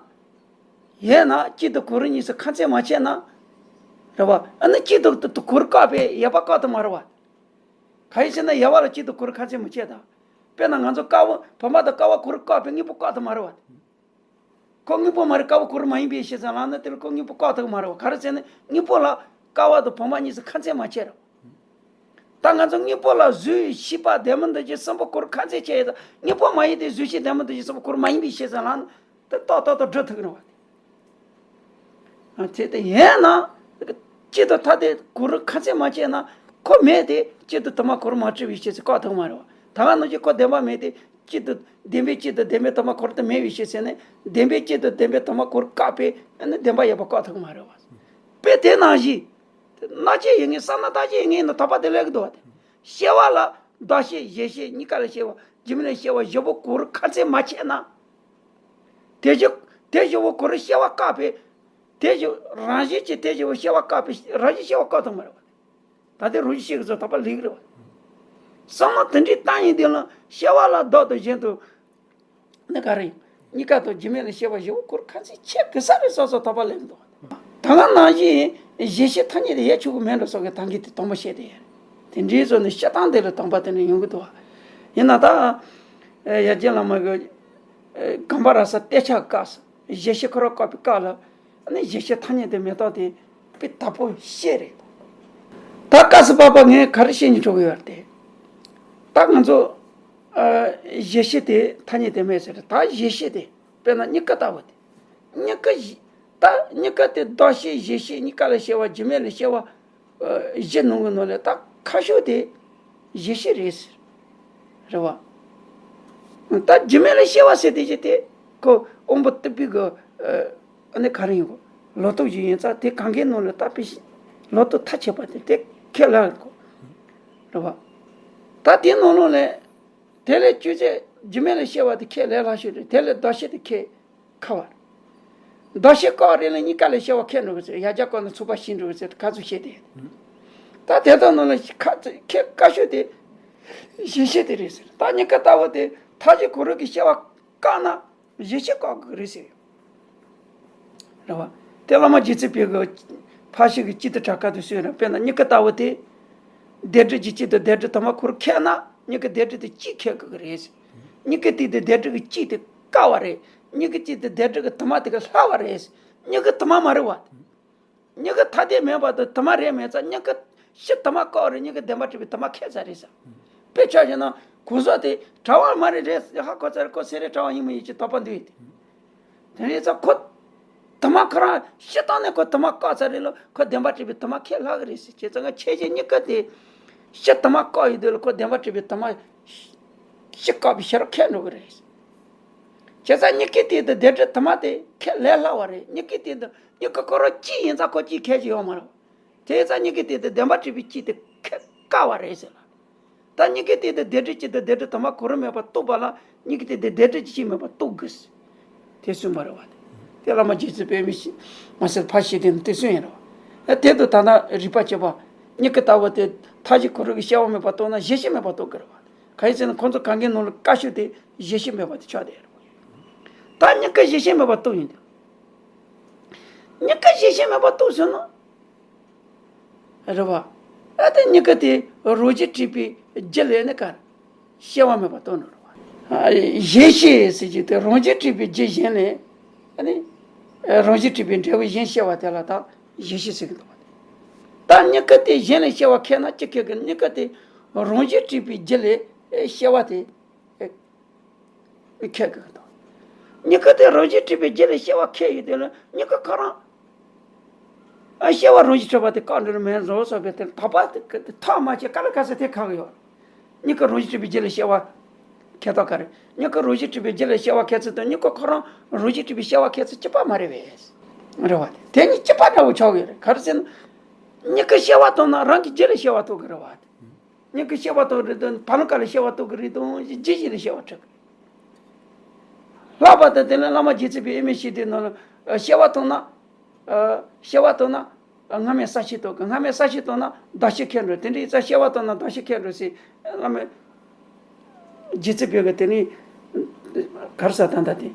ཡིན་ན་གཅིག་ཏུ་གུ་རུ་གཉིས་སུ་ཁ་འཚིག་མ་བྱས་ན། རེད་བ། ཨ་ནི་གཅིག་ཏུ་གུ་རུ་བཀག་པའི་ཡལ་བ་བཀག་ཐུབ་མ་རེད་བ། གང་ཡིན་ཟེར་ན་ཡལ་བ་ལ་གཅིག་ཏུ་གུ་རུ་ཁ་འཚིག་མ་བྱས་ད། དཔེར་ན་ང་ཚོ་ཀ་བ་བུམ་པ་དང་ཀ་བ་གུ་རུ་བཀག་པའི་དངོས་པོ་བཀག་ཐུབ་མ་རེད་བ། ཁོ་དངོས་པོ་མ་རེད། ཀ་བ་གུ་རུ་མ་ཡིན་པའི་ཕྱིར་ཟེར་ལབ་ན་དེ་ལ་ཁོ་དངོས་པོ་བཀག་ཐུབ་མ་རེད་བ། ག་རེ་ཟེར་ན་དངོས་པོ་ལ་ཀ་བ་དང་བུམ་པ་གཉིས་སུ་ཁ་འཚིག་མ་བྱས་རེད། ད་ང་ཚོ་དངོས་པོ་ལ་གཟུགས་ཤེས་པ་ལྡན་མིན་འདུ་བྱེད་གསུམ་པོ་གུ་རུ་ཁ་འཚིག་བྱས་ཡོད་ད། དངོས་པོ་མ་ཡིན་ཏེ་གཟུགས་ཤེས་ལྡན་མིན་འདུ་བྱེད་གསུམ་པོ་གུ་རུ་མ་ཡིན་པའི་ཕྱིར་ཟེར་ལབ་ན་དེ་ཏག་ཏག་ཏག་སྒྲུབ་ཐུབ་ཀྱི་རེད་བ། དེ་དེ་ཡིན་ན་གཅིག་ཏུ་ཐ་དད་གུ་རུ་ཁ་འཚིག་མ་བྱས་ན་ཁོ་མེད་དེ་གཅིག་ཏུ་དུ་མ་གུ་རུ་མ་བྲིས་པའི་ཕྱིར་ཟེར་བཀག་ཐུབ་མ་རེད་བ། ད་ག་ནང་བཞིན་ཁོ་བདེན་པ་མེད་དེ་གཅིག་ཏུ་བདེན་པའི་གཅིག་ཏུ་བདེན་པའི་དུ་མ་གུ་རུ་དེ་མེད་པའི་ཕྱིར་ཟེར་ནས་བདེན་པའི་གཅིག་ཏུ་བདེན་པའི་དུ་མ་གུ་རུ་བཀག་པས་ཨ་ནི་བདེན་པ་ཡོད་པ་བཀག་ཐུབ་མ་རེད་བ། དཔེ་དེ་ནང་བཞིན། དེ་སྣང་བཅས་ཡོད་ངེས་བསམ་ན་རྟག་སྐྱེ་ཡོད་ངེས་ནི་དོགས་པ་དེ་སླེབས་ཀྱི་འདུག་བ། དེ་སྐྱེ་བ་ལ་ཟླ་ཤེས་གཞལ་བྱེད་གཉིས་ཀ་ལ་སྐྱེ་བ་རྒྱུ་མེད་ལ་སྐྱེ་བ་བཞི་པོ་གུ་རུ་ཁ་འཚིག་མ་བྱས་ན། དེ་བཞི་དེ་བཞི་པོ་གུ་རུ་སྐྱེ་བ་བཀག་པས། དེ་བཞི་རང་བཞིན་གྱིས་དེ་བཞི་པོ་སྐྱེ་བ་བཀག་པས་རང་བཞིན་སྐྱེ་བ་བཀག་ཐུབ་མ་རེད་བ། ད་དེ་རང་བཞིན་གཤིས་ཀྱི་ཚོ་དག་པ་ལེགས་རེད་བ། བསམ་བློ་དེ་འདྲའི་བཏང་ཡིན་དུས་ལ་སྐྱེ་བ་ལ་བདག་ཏུ་གཞན་དུ། ནི་ག་རེ་ཡིན། གཉིས་ཀ་དང་རྒྱུ་མེད་ལ་སྐྱེ་བ་བཞི་པོ་གུ་རུ་ཁ་འཚིག་བྱེད་དགོས་ས་རེད་སོ་སོ་དོགས་པ་སླེབས་འདུག་ད་ག་ནང་བཞིན་གཞལ་བྱའི་ཐ་སྙད་དེ་ཡལ་ཆོག་གི་མེད་འགྲོ་སོགས་ཀྱི་ཐང་གི་དེ་དང་པོ་བཤད་དེ་ཡོད་རེད། དེ་འདྲའི་བཟོ་ནས་བཤད་སྟངས་དེ་ལ་དང་པོ་དེ་ནས་ཡོང་གི་འདུག་ཡིན་ན་ད། ཡར་རྒྱས་བླ་མ་གི་གངས་པ་ར་ས་གཏད་ཆག་བཀག་ས། གཞལ་བྱའི་ཁོ་རང་བཀག་པའི་སྐབས་ལ། ཨ་ནི་གཞལ་བྱའི་ཐ་སྙད་དེ་མེད་སྟངས་དེ་དཔེ་དག་པོ་བཤད་རེད། ད་སྐབས་སུ་བབ་པ་ངས་ག་རེ་བཤད་སྙིང་བྲོ་གི་ཡོད་རེད་དེ། ད་ང་ཚོ་གཞལ་བྱའི་དེ་ཐ་སྙད་དེ་མེད་ཟེར་རེད། ད་གཞལ་བྱའི་དེ་དཔེར་ན་མྱུ་གུ་ལྟ་བུ་དེ། མྱུ་གུ་བཞི། ད་མྱུ་གུ་དེ་ལྡོག་ཤེས་གཞལ་བྱེད་གཉིས་ཀ་ལ་སྐྱེ་བ་རྒྱུ་མེད་ལ་སྐྱེ་བ་བཞི་སྣང་གི་ནང་ལས་ད་ཁ་ཤོས་དེ་གཞལ་བྱེད་རེད་ཟེར། རེད་བ། ད་རྒྱུ་མེད་ལ་སྐྱེ་བ་ཟེར་དེ་ཅི་སྟེ་ཁོ་དབང་པོ་རྟུལ་པོའི་གི་ཨ་ནི་ག་རེ་ཡིན་གོ། ལོག་རྟོག་ཞིག་ཡིན་ཙང་དེ་གང་གའི་ནང་ལ་ད་དཔེ་ལོག་རྟོག་མཐའ་ཆད་པ་དེ་དེ་ཁས་ལེན་གོ། རེད་བ། ད་དེ་ནང་ལོགས་ལས་དེ་ལས་ཅུང་ཟད་རྒྱུ་མེད་ལ་སྐྱེ་བ་དེ་ཁས་ལེན་སླ་ཤོས་རེད། དེ་ལས་ལྡོག་ཤེས་དེ་ཁས་ཁ་བ་རེད། ལྡོག་ཤེས་བཀག་རེད་ལ་གཉིས་ཀ་ལ་སྐྱེ་བ་ཁས་འགྲོ་གི་ཟེར། ཡར་རྒྱས་བཀག་ན་ཚུགས་པ་ཤི་འགྲོ་གི་ཟེར་ཁ་ཚུགས་བཤད་དེ། ད་དེ་དག་ནང་ལ་ཁ་ཚུགས་ཁས་བཀག་ཤོས་དེ་གཞལ་བྱེད་དེ་རེད་ཟེར། ད་མྱུ་གུ་ལྟ་བུ་དེ་མཐའ་བཞི་གུ་རུ་གི་སྐྱེ་བ་བཀག་ན་གཞལ་བྱེད་བཀག་གི་རེད་ཟེར། རེད་བ། དེ་བླ་མ་རྗེ་བཙུན་པས་གི་ཕར་ཕྱིན་གྱི་སྤྱི་དང་བྲལ་ཁ་དུ་གསུངས་ན། དཔེར་ན་མྱུ་གུ་ལྟ་བུ་དེ། བདེན་འབྲེལ་གྱི་སྤྱི་དང་བདེན་འབྲེལ་དུ་མ་གུ་རུ་ཁས་ན་མྱུ་གུ་བདེན་འབྲེལ་དེ་གཅིག་ཁས་དགོས་ཀྱི་རེད། མྱུ་གུ་དེ་དེ་བདེན་འབྲེལ་གྱི་སྤྱི་དེ་བཀག་པ་རེད། མྱུ་གུ་གཅིག་དེ་བདེན་འབྲེལ་གྱི་དུ་མ་དེ་ག་སླ་བ་རེད། མྱུ་གུ་དུ་མ་མ་རེད་བ། མྱུ་གུ་ཐ་དད་མིན་པ་དང་དུ་མ་རེད་མིན་ཙང་མྱུ་གུ་སྤྱི་དུ་མ་བཀག་རེད། མྱུ་གུ་བདེན་པར་གྲུབ་པའི་དུ་མ་ཁས་ཙམ་རེད་ཟེར། དཔེ་ཆ་བཞག་ན་གོང་ས་དེ་གྲྭ་པ་མ་རེད་རེད་ཧ་གོ་ཚར། ཁོ་སེ་རའི་གྲྭ་པ་ཡིན་མིན་ཡིན་གྱི་དོགས་པ་འདུག་ཡིན་ཏེ། དེ་རེད་ཙང་ཁོ་དུ་མ་ཁོ་རང་སྤྱི་བཏང་ནས་ཁོ་དུ་མ་བཀག་ཚར་རེད་ལ་ཁོ་བདེན་པར་གྲུབ་པའི་དུ་མ་ཁས་ལྷག་གི་རེད་ཟེར། བྱས་ཙང་ཁྱེད་ཀྱི་མྱུ་གུ་དེ་སྤྱི་དུ་མ་བཀག་ཡོད་དུས་ལ་ཁོ་བདེན་པར་གྲུབ་པའི་དུ་མ་སྤྱི་བཀག་པའི་ཕྱིར་ཁས་འགྲོ་གི་རེད། བྱས་ཙང་མྱུ་གུ་དེ་དང་བདེན་འབྲེལ་དུ་མ་དེ་ཁས་ལེན་སླ་བ་རེད། མྱུ་གུ་དེ་དང་མྱུ་གུ་ཁོ་རང་གཅིག་ཡིན་ཙང་ཁོ་གཅིག་ཁས་ཀྱི་ཡོད་མ་རེད། དེ་ཙང་མྱུ་གུ་དེ་དང་བདེན་པར་གྲུབ་པའི་སྤྱི་དེ་ཁས་བཀག་པ་རེད་ཟེར་ལ། ད་མྱུ་གུ་དེ་དང་བདེན་འབྲེལ་སྤྱི་དང་བདེན་འབྲེལ་དུ་མ་གུ་རུ་མེད་པར་རྟོགས་པ་ལ་མྱུ་གུ་དེ་དང་བདེན་འབྲེལ་གྱི་སྤྱི་མེད་པར་རྟོགས་དགོས། དེ་གསུངས་པ་རེད་བ། དེ་བླ་མ་རྗེ་བཙུན་པདྨས་མ་སེར་ཕར་བཤད་དེ་ནི་དེ་གསུངས་ཡིན་རེད་བ། དེ་དུ་ད་ལྟ་རིགས་པ་བྱེད་པ། མྱུ་གུ་ལྟ་བུ་དེ་མཐའ་བཞི་གུ་རུ་གི་སྐྱེ་བ་མེད་པར་རྟོགས་ན་གཞལ་བྱེད་མེད་པར་རྟོགས་དགོས་རེད་བ། གང་ཡིན་ཟེར་ན་ཁོང་ཚོ་གང་གའི་ནང་ལ་བཀག་ཤོས་དེ་གཞལ་བྱེད་མེད་པ་དེ་ཆགས་བསྡད་ཡོད་རེད་བ། ད་མྱུ་གུ་གཞལ་བྱེད་མེད་པར་རྟོགས་ཡིན་ཏེ། མྱུ་གུ་གཞལ་བྱེད་མེད་པར་རྟོགས་ཟེར་ན། རེད་བ། ཨ་དེ་མྱུ་གུ་དེ་རང་བཞིན་གྲུབ་པའི་རྒྱུ་ལས་ནི་གར་སྐྱེ་བ་མེད་པར་རྟོགས་ནོ་རེད་བ། གཞལ་བྱེད་ཟེར་རྒྱུ་དེ་རང་བཞིན་གྲུབ་པའི་རྒྱུ་གཞན་ལས། ཨ་ནི། རང་བཞིན་གྲུབ་པའི་འབྲས་བུ་གཞན་སྐྱེ་བ་དེ་ལ་ད་གཞལ་བྱེད་ཟེར་གི་འདུག་བ། ད་མྱུ་གུ་དེ་གཞན་ལས་སྐྱེ་བ་ཁས་ན་ཅི་ཁས་གི། མྱུ་གུ་དེ་རང་བཞིན་གྲུབ་པའི་རྒྱུ་ལས་སྐྱེ་བ་དེ། ཨེ། ཁས་གི་དང་། མྱུ་གུ་དེ་རང་བཞིན་གྲུབ་པའི་རྒྱུ་ལས་སྐྱེ་བ་ཁས་ཡོད་དེ་ལ་མྱུ་གུ་ཁོ་རང་། ཨ་སྐྱེ་བ་རང་བཞིན་གྲུབ་པ་དེ་བཀག་འགྲོ་ནི་མིན་འགྲོ་བསམ་པའི་དེར་དག་པ་དེ་ཐག་མ་ཆད་ག་ལ་ག་ས་དེ་ཁག་ཡོད། མྱུ་གུ་རང་བཞིན་གྲུབ་པའི་རྒྱུ་ལས་སྐྱེ་བ་ཁས་ཐག་ག་རེ། མྱུ་གུ་རང་བཞིན་གྲུབ་པའི་རྒྱུ་ལས་སྐྱེ་བ་ཁས་ཚུལ་དང་མྱུ་གུ་ཁོ་རང་རང་བཞིན་གྲུབ་པའི་སྐྱེ་བ་ཁས་ཚུལ་གཅིག་པ་མ་རེད་པས། རེད་བ། དེ་གཉིས་གཅིག་པ་འདྲ་བོ་ཆགས་ཡོད་རེད། ག་རེ་ཟེར་ན། མྱུ་གུ་སྐྱེ་བ་བཏང་ན་རང་གི་རྒྱུ་ལས་སྐྱེ་བ་བཏང་གི་རེད་བ། མྱུ་གུ་སྐྱེ་བ་དང་རེད་དང་བར་ན་ག་ལ་སྐྱེ་བ་དང་གི་རེད་དང་རྒྱུ་གཞན་ལ་སྐྱེ་བ་འཕྲད་གི། ལྷག་པར་དུ་དེ་ནི་བླ་མ་རྗེ་བཙུན་པས་དབུ་མའི་ཤེས་ལྡན་ནང་ལ་སྐྱེ་བ་དང་ན། སྐྱེ་བ་དང་ན་སྔ་མའི་ས་བྱི་དང་གི། སྔ་མའི་ས་བྱི་དང་ན་ཟླ་བྱེད་ཁས་འགྲོ། དེ་འདྲའི་ས་སྐྱེ་བ་དང་ན་ཟླ་བྱེད་ཁས་འགྲོ་ཟེར་བླ་མ་རྗེ་བཙུན་པས་གི་དེ་ནི་གར་ས་དང་ད་དེ།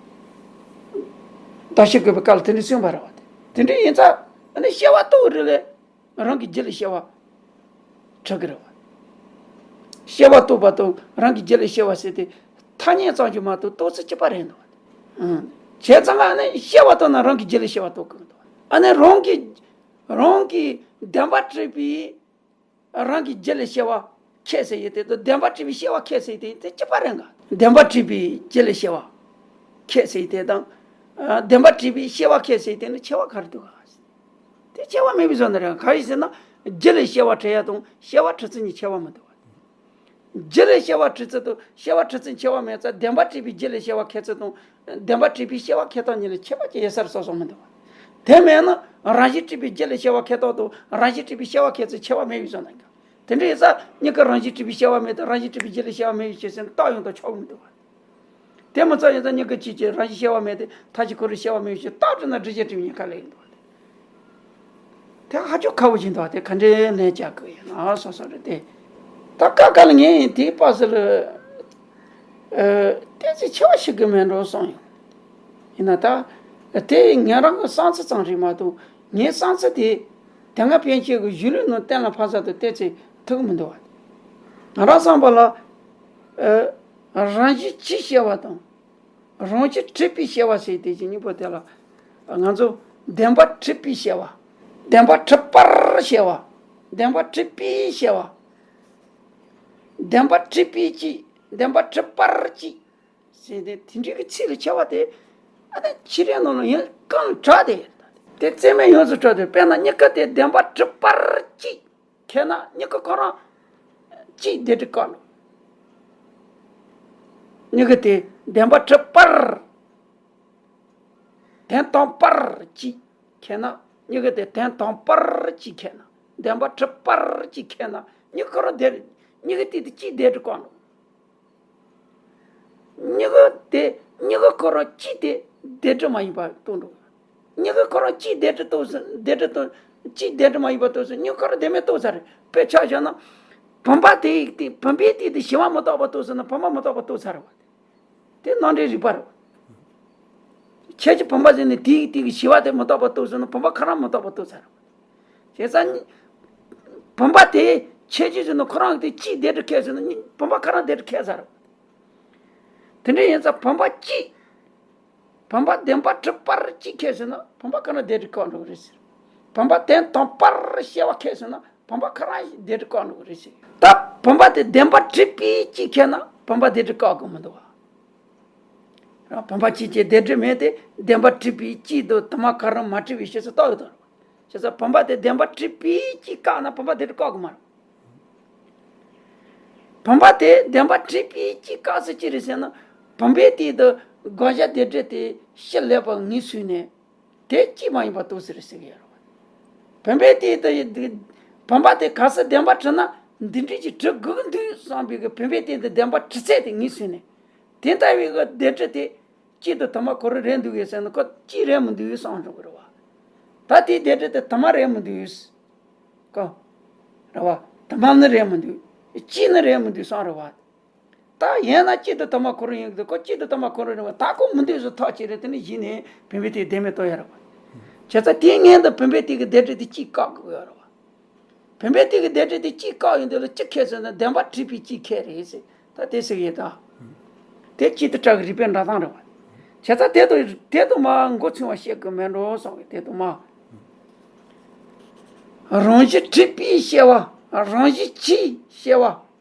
ད་ཤི་དགོས་པའི་སྐབས་ལ་དེ་འདྲ་གསུངས་པ་རེད་བ། དེ་འདྲ་ཡིན་ཙང་ཨ་ནི་སྐྱེ་བ་རྟོགས་རེད་ལས། རང་གི་རྒྱུད་ལ་སྐྱེ་བ་འཁྲུལ་གི་རེད་བ། སྐྱེ་བ་རྟོགས་པ་དང་རང་གི་རྒྱུད་ལ་སྐྱེ་བ་ཟེར་དེ་ཐ་སྙད་ཙམ་ཞིག་མ་གཏོགས་རྟོགས་ཚུལ་གཅིག་པ་རེད་འདུག་བ། ཨང་། བྱས་ཙང་ཨ་ནི་སྐྱེ་བ་རྟོགས་ན་རང་གི་རྒྱུད་ལ་སྐྱེ་བ་རྟོགས་དགོས་འདུག་བ། ཨ་ནི་རང་གི་རང་གི་བདེན་པ་འཁྲུལ་པའི་རང་གི་རྒྱུད་ལ་སྐྱེ་བ་ཁས་ཟེར་ཡོད་དེ་དང་བདེན་པ་འཁྲུལ་པའི་སྐྱེ་བ་ཁས་ཟེར་ཡོད་དེ་དེ་གཅིག་པ་རེད་འགའ། བདེན་པ་འཁྲུལ་པའི་རྒྱུད་ལ་སྐྱེ་བ་ཁས་ཟེར་ཡོད་དེ་དང་། བདེན་པ་འཁྲུལ་པའི་སྐྱེ་བ་ཁས་ཟེར་ཡོད་དེ་ནི་ཁྱད་པར་ག་རེ་འདུག་ག། དེ་ཁྱད་པར་མེད་པའི་བཟོ་འདྲ་རེད། ག་རེ་ཟེར་ན་རྒྱུད་ལ་སྐྱེ་བ་འཁྲུལ་ཡ་དང་སྐྱེ་བ་འཁྲུལ་ཚུལ་གཉིས་ཁྱད་པར་མི་འདུག་བ། རྒྱུད་ལ་སྐྱེ་བ་འཁྲུལ་ཚུལ་དང་སྐྱེ་བ་འཁྲུལ་ཚུལ་ཁྱད་པར་མེད་ཙང་བདེན་པ་འཁྲུལ་པའི་རྒྱུད་ལ་སྐྱེ་བ་ཁས་ཚུལ་དང་། བདེན་པ་འཁྲུལ་པའི་སྐྱེ་བ་ཁས་ཐོག་གཉིས་ལ་ཁྱད་པར་ཅིག་ཡོད་ས་རེད་སོ་སོ་མི་འདུག་བ། དེ་མེད་ན་རང་བཞིན་འཁྲུལ་པའི་རྒྱུད་ལ་སྐྱེ་བ་ཁས་ཐོག་དང་རང་བཞིན་འཁྲུལ་པའི་སྐྱེ་བ་ཁས་ཚུལ་ཁྱད་པར་མེད་པའི་བཟོ་འདྲ་འགའ། དེ་འདྲ་ཡིན་ཙང་གཉིས་ཀ་རང་བཞིན་འཁྲུལ་པའི་སྐྱེ་བ་མེད་དེ་རང་བཞིན་འཁྲུལ་པའི་རྒྱུད་ལ་སྐྱེ་བ་མེད་པའི་ཕྱིར་ཟེར་ན་རྟགས་ཡོང་དང་ཆོག་གི་མི་འདུག་བ། དེ་མི་ཚད་ཡིན་ཙང་གཉིས་ཀ་གཅིག་གཅིག་རང་བཞིན་སྐྱེ་བ་མེད་དེ་མཐའ་བཞི་ཁོ་རང་སྐྱེ་བ་མེད་པའི་ཕྱིར་རྟགས་བྲིས་ན་སྒྲུབ་བྱེད་སྒྲུབ་མིན་གཉིས་ཀ་ལ་ཡིན་འདུག་བ། དེ་ཧ་ཅང་ཁག་པོ་ཞིག་འདུག་བ། དེ་ག་འདྲའི་ལན་རྒྱག་དགོས་ཡིན་ན་སོ་སོ་རེད་དེ། ད་ཀ་ཀ་ལ་ངས་དེའི་པ་སི་ལ། ཨ། ཏོག་ཙམ་ཆེ་བ་ཞིག་གི་མེད་འགྲོ་བསམ་ཡོང་། ཡིན་ན་ད། དེ་ངེད་རང་གི་བསམ་ཚུལ་ཙམ་རེད་མ་གཏོགས་ངའི་བསམ་ཚུལ་དེ། དེ་སྔ་པཎ་ཆེན་གྱི་གཞུང་ལུགས་ནང་གཏན་ལ་ཕབ་ས་དང་ཏོག་ཙམ་ཐུག་མི་འདུག་བ། ང་རང་བསམ་པ་ལ། ཨ། རང་བཞིན་གྱིས་སྐྱེ་བ་དང་། རང་བཞིན་འཁྲུལ་པས་སྐྱེ་བ་ཟེར་དེ་གཉིས་པོ་དེ་ལ། ང་ཚོ་བདེན་པ་འཁྲུལ་པས་སྐྱེ་བ། བདེན་པ་འཁྲུལ་པར་སྐྱེ་བ། བདེན་པ་འཁྲུལ་པས་སྐྱེ་བ། བདེན་པ་འཁྲུལ་པས་སྐྱེ། བདེན་པ་འཁྲུལ་པར་སྐྱེ། ཟེར་ཏེ་དེ་འདྲའི་གི་ཚིག་ལ་ཁྱད་པར་དེ། ཨ་ནི་ཕྱི་རོལ་ནང་ལ་ཡང་གང་གྲགས་ཏེ། དེ་རྩེད་མོ་ཡོངས་སུ་གྲགས་ཏེ་དཔེར་ན་གཉིས་ཀ་དེ་བདེན་པ་འཁྲུལ་པར་གཅིག་ཁེལ་ན་གཉིས་ཀ་ཁོ་རང་གཅིག་བདེན་འཁྲུལ་བཀག་འགྲོ། གཉིས་ཀ་དེ་བདེན་པ་འཁྲུལ་པར། དོན་དམ་པར་གཅིག་ཁེལ་ན། གཉིས་ཀ་དེ་དོན་དམ་པར་གཅིག་ཁེལ་ན། བདེན་པ་འཁྲུལ་པར་གཅིག་ཁེལ་ན་གཉིས་ཀ་ཁོ་རང་བདེན། གཉིས་ཀ་དེ་དེ་གཅིག་བདེན་འཁྲུལ་བཀག་འགྲོ། གཉིས་ཀ་དེ་གཉིས་ཀ་ཁོ་རང་གཅིག་དེ་བདེན་འཁྲུལ་མ་ཡིན་པ་རྟོགས་འགྲོ། གཉིས་ཀ་ཁོ་རང་གཅིག་བདེན་འཁྲུལ་རྟོགས་ཟིན་བདེན་འཁྲུལ་རྟོགས། གཅིག་བདེན་འཁྲུལ་མ་ཡིན་པ་རྟོགས་ཟིན་གཉིས་ཀ་ཁོ་རང་བདེན་མེད་རྟོགས་ཚར་རེད། དཔེ་ཆ་བཞག་ན། བུམ་པ་དེ་ཡི་དེ་བུམ་པའི་དེ་དེ་བྱེ་བྲག་མི་རྟོག་པ་རྟོགས་ཟིན་ན་བུམ་པ་མི་རྟོག་པ་རྟོགས་ཚར་རེད་བ། དེ་རྣམ་འགྲེལ་རིག་པ་རེད་བ། ཁྱེད་ཀྱི་བུམ་པ་ཟིན་ནས་དེ་ཡི་དེ་གི་བྱེ་བྲག་དེ་མི་རྟོག་པ་རྟོགས་ཟིན་ན་བུམ་པ་ཁོ་རང་མི་རྟོག་པ་རྟོགས་ཚར་རེད་བ། བྱས་ཙང་། བུམ་པ་དེ་ཁྱེད་ཀྱིས་ཟེར་ན་ཁོ་རང་གི་དེ་གཅིག་བདེན་འཁྲུལ་ཁེལ་ཟེར་ན་བུམ་པ་ཁོ་རང་བདེན་འཁྲུལ་ཁེལ་ཚར་རེད། དེ་འདྲ་ཡིན་ཙང་བུམ་པ་གཅིག་བུམ་པ་བདེན་པ་འཁྲུལ་པར་གཅིག་ཁེལ་ཟེར་ན་བུམ་པ་ཁོ་རང་བདེན་འཁྲུལ་བཀག་འགྲོ་གི་རེད་ཟེར། བུམ་པ་དོན་དམ་པར་སྐྱེ་བ་ཁེལ་ཟེར་ན་བུམ་པ་ཁོ་རང་བདེན་འཁྲུལ་བཀག་འགྲོ་གི་རེད་ཟེར། ད་བུམ་པ་དེ་བདེན་པ་འཁྲུལ་པས་གཅིག་ཁེལ་ན་བུམ་པ་བདེན་འཁྲུལ་བཀག་གི་མི་འདུག་བ། རང་བུམ་པ་གཅིག་ཅེས་བདེན་འཁྲུལ་མེད་དེ་བདེན་པ་འཁྲུལ་པས་གཅིག་དང་དུ་མ་ག་རང་མ་འཁྲུལ་བའི་ཕྱིར་ཟེར་རྟགས་ཡོད་དོ། བྱས་ཙང་བུམ་པ་དེ་བདེན་པ་འཁྲུལ་པས་གཅིག་བཀག་ན་བུམ་པ་བདེན་འཁྲུལ་བཀག་གི་མ་རེད། བུམ་པ་དེ་བདེན་པ་འཁྲུལ་པས་གཅིག་བཀག་ཟེར་ཅི་རེད་ཟེར་ན། བུམ་པའི་སྟེང་དུ་དགག་བྱ་བདེན་འཁྲུལ་དེ་ཕྱིར་ལེགས་པར་ངེས་བཟུང་ནས། དེ་གཅིག་མ་ཡིན་པར་རྟོགས་ཟེར་ཟེར་གྱི་ཡོད་རེད་བ། བུམ་པའི་སྟེང་དུ་བུམ་པ་དེ་གལ་སྲིད་བདེན་པར་གྲུབ་ན་འདི་འདྲ་ཅིག་གྲུབ་དགོས་ཀྱི་འདུག་བསམ་པའི་གི་བུམ་པའི་སྟེང་དུ་བདེན་པར་གྲུབ་ཚད་དེ་ངེས་བཟུང་ནས། དེ་ལྟ་བུའི་གི་བདེན་འཁྲུལ་དེ་གཅིག་དང་དུ་མ་ག་རང་རེད་འདུག་གས་ཟེར་ན་ཁོ་གཅིག་རེད་མི་འདུག་བསམ་འགྲོ་གི་རེད་བ། ད་དེའི་བདེན་འཁྲུལ་དེ་དུ་མ་རེད་མི་འདུག་གོ། རེད་བ། དུ་མ་ནི་རེད་མི་འདུག་གཅིག་ནི་རེད་མི་འདུག་བསམ་རེད་བ། ད་ཡིན་ན་གཅིག་དང་དུ་མ་ག་རང་ཡིན་གྱི་འདུག་ཁོ་གཅིག་དང་དུ་མ་ག་རང་རེད་བ། ད་ཁོ་མི་འདུག་ཟེར་ཐག་བཅད་རེད། དེ་ནི་གཞི་ནས་བུམ་པའི་སྟེང་བདེན་མེད་རྟོགས་ཡ་རེད་བ། བྱས་ཙང་དེའི་སྔོན་དུ་བུམ་པའི་སྟེང་གི་བདེན་འཁྲུལ་དེ་གཅིག་བཀག་དགོས་ཡ་རེད་བ། བུམ་པའི་སྟེང་གི་བདེན་འཁྲུལ་དེ་གཅིག་བཀག་ཡོང་དུས་ལ་གཅིག་ཁེལ་ཟེར་ན་བདེན་པ་འཁྲུལ་པའི་གཅིག་ཁེལ་རེད་ཟེར། ད་དེ་ཟེར་གི་ཡོད་ད། དེ་གཅིག་ཏུ་བྲལ་གི་རིགས་པའི་འགྲོ་སྟངས་རེད་བ། བྱས་ཙང་དེ་དང་དེ་དང་མ་མགོ་ཚོས་པ་བཤད་གི་མེད་འགྲོ་བསམ་གི། དེ་དང་མ། རང་བཞིན་འཁྲུལ་པས་སྐྱེ་བ། རང་བཞིན་གྱིས་སྐྱེ་བ།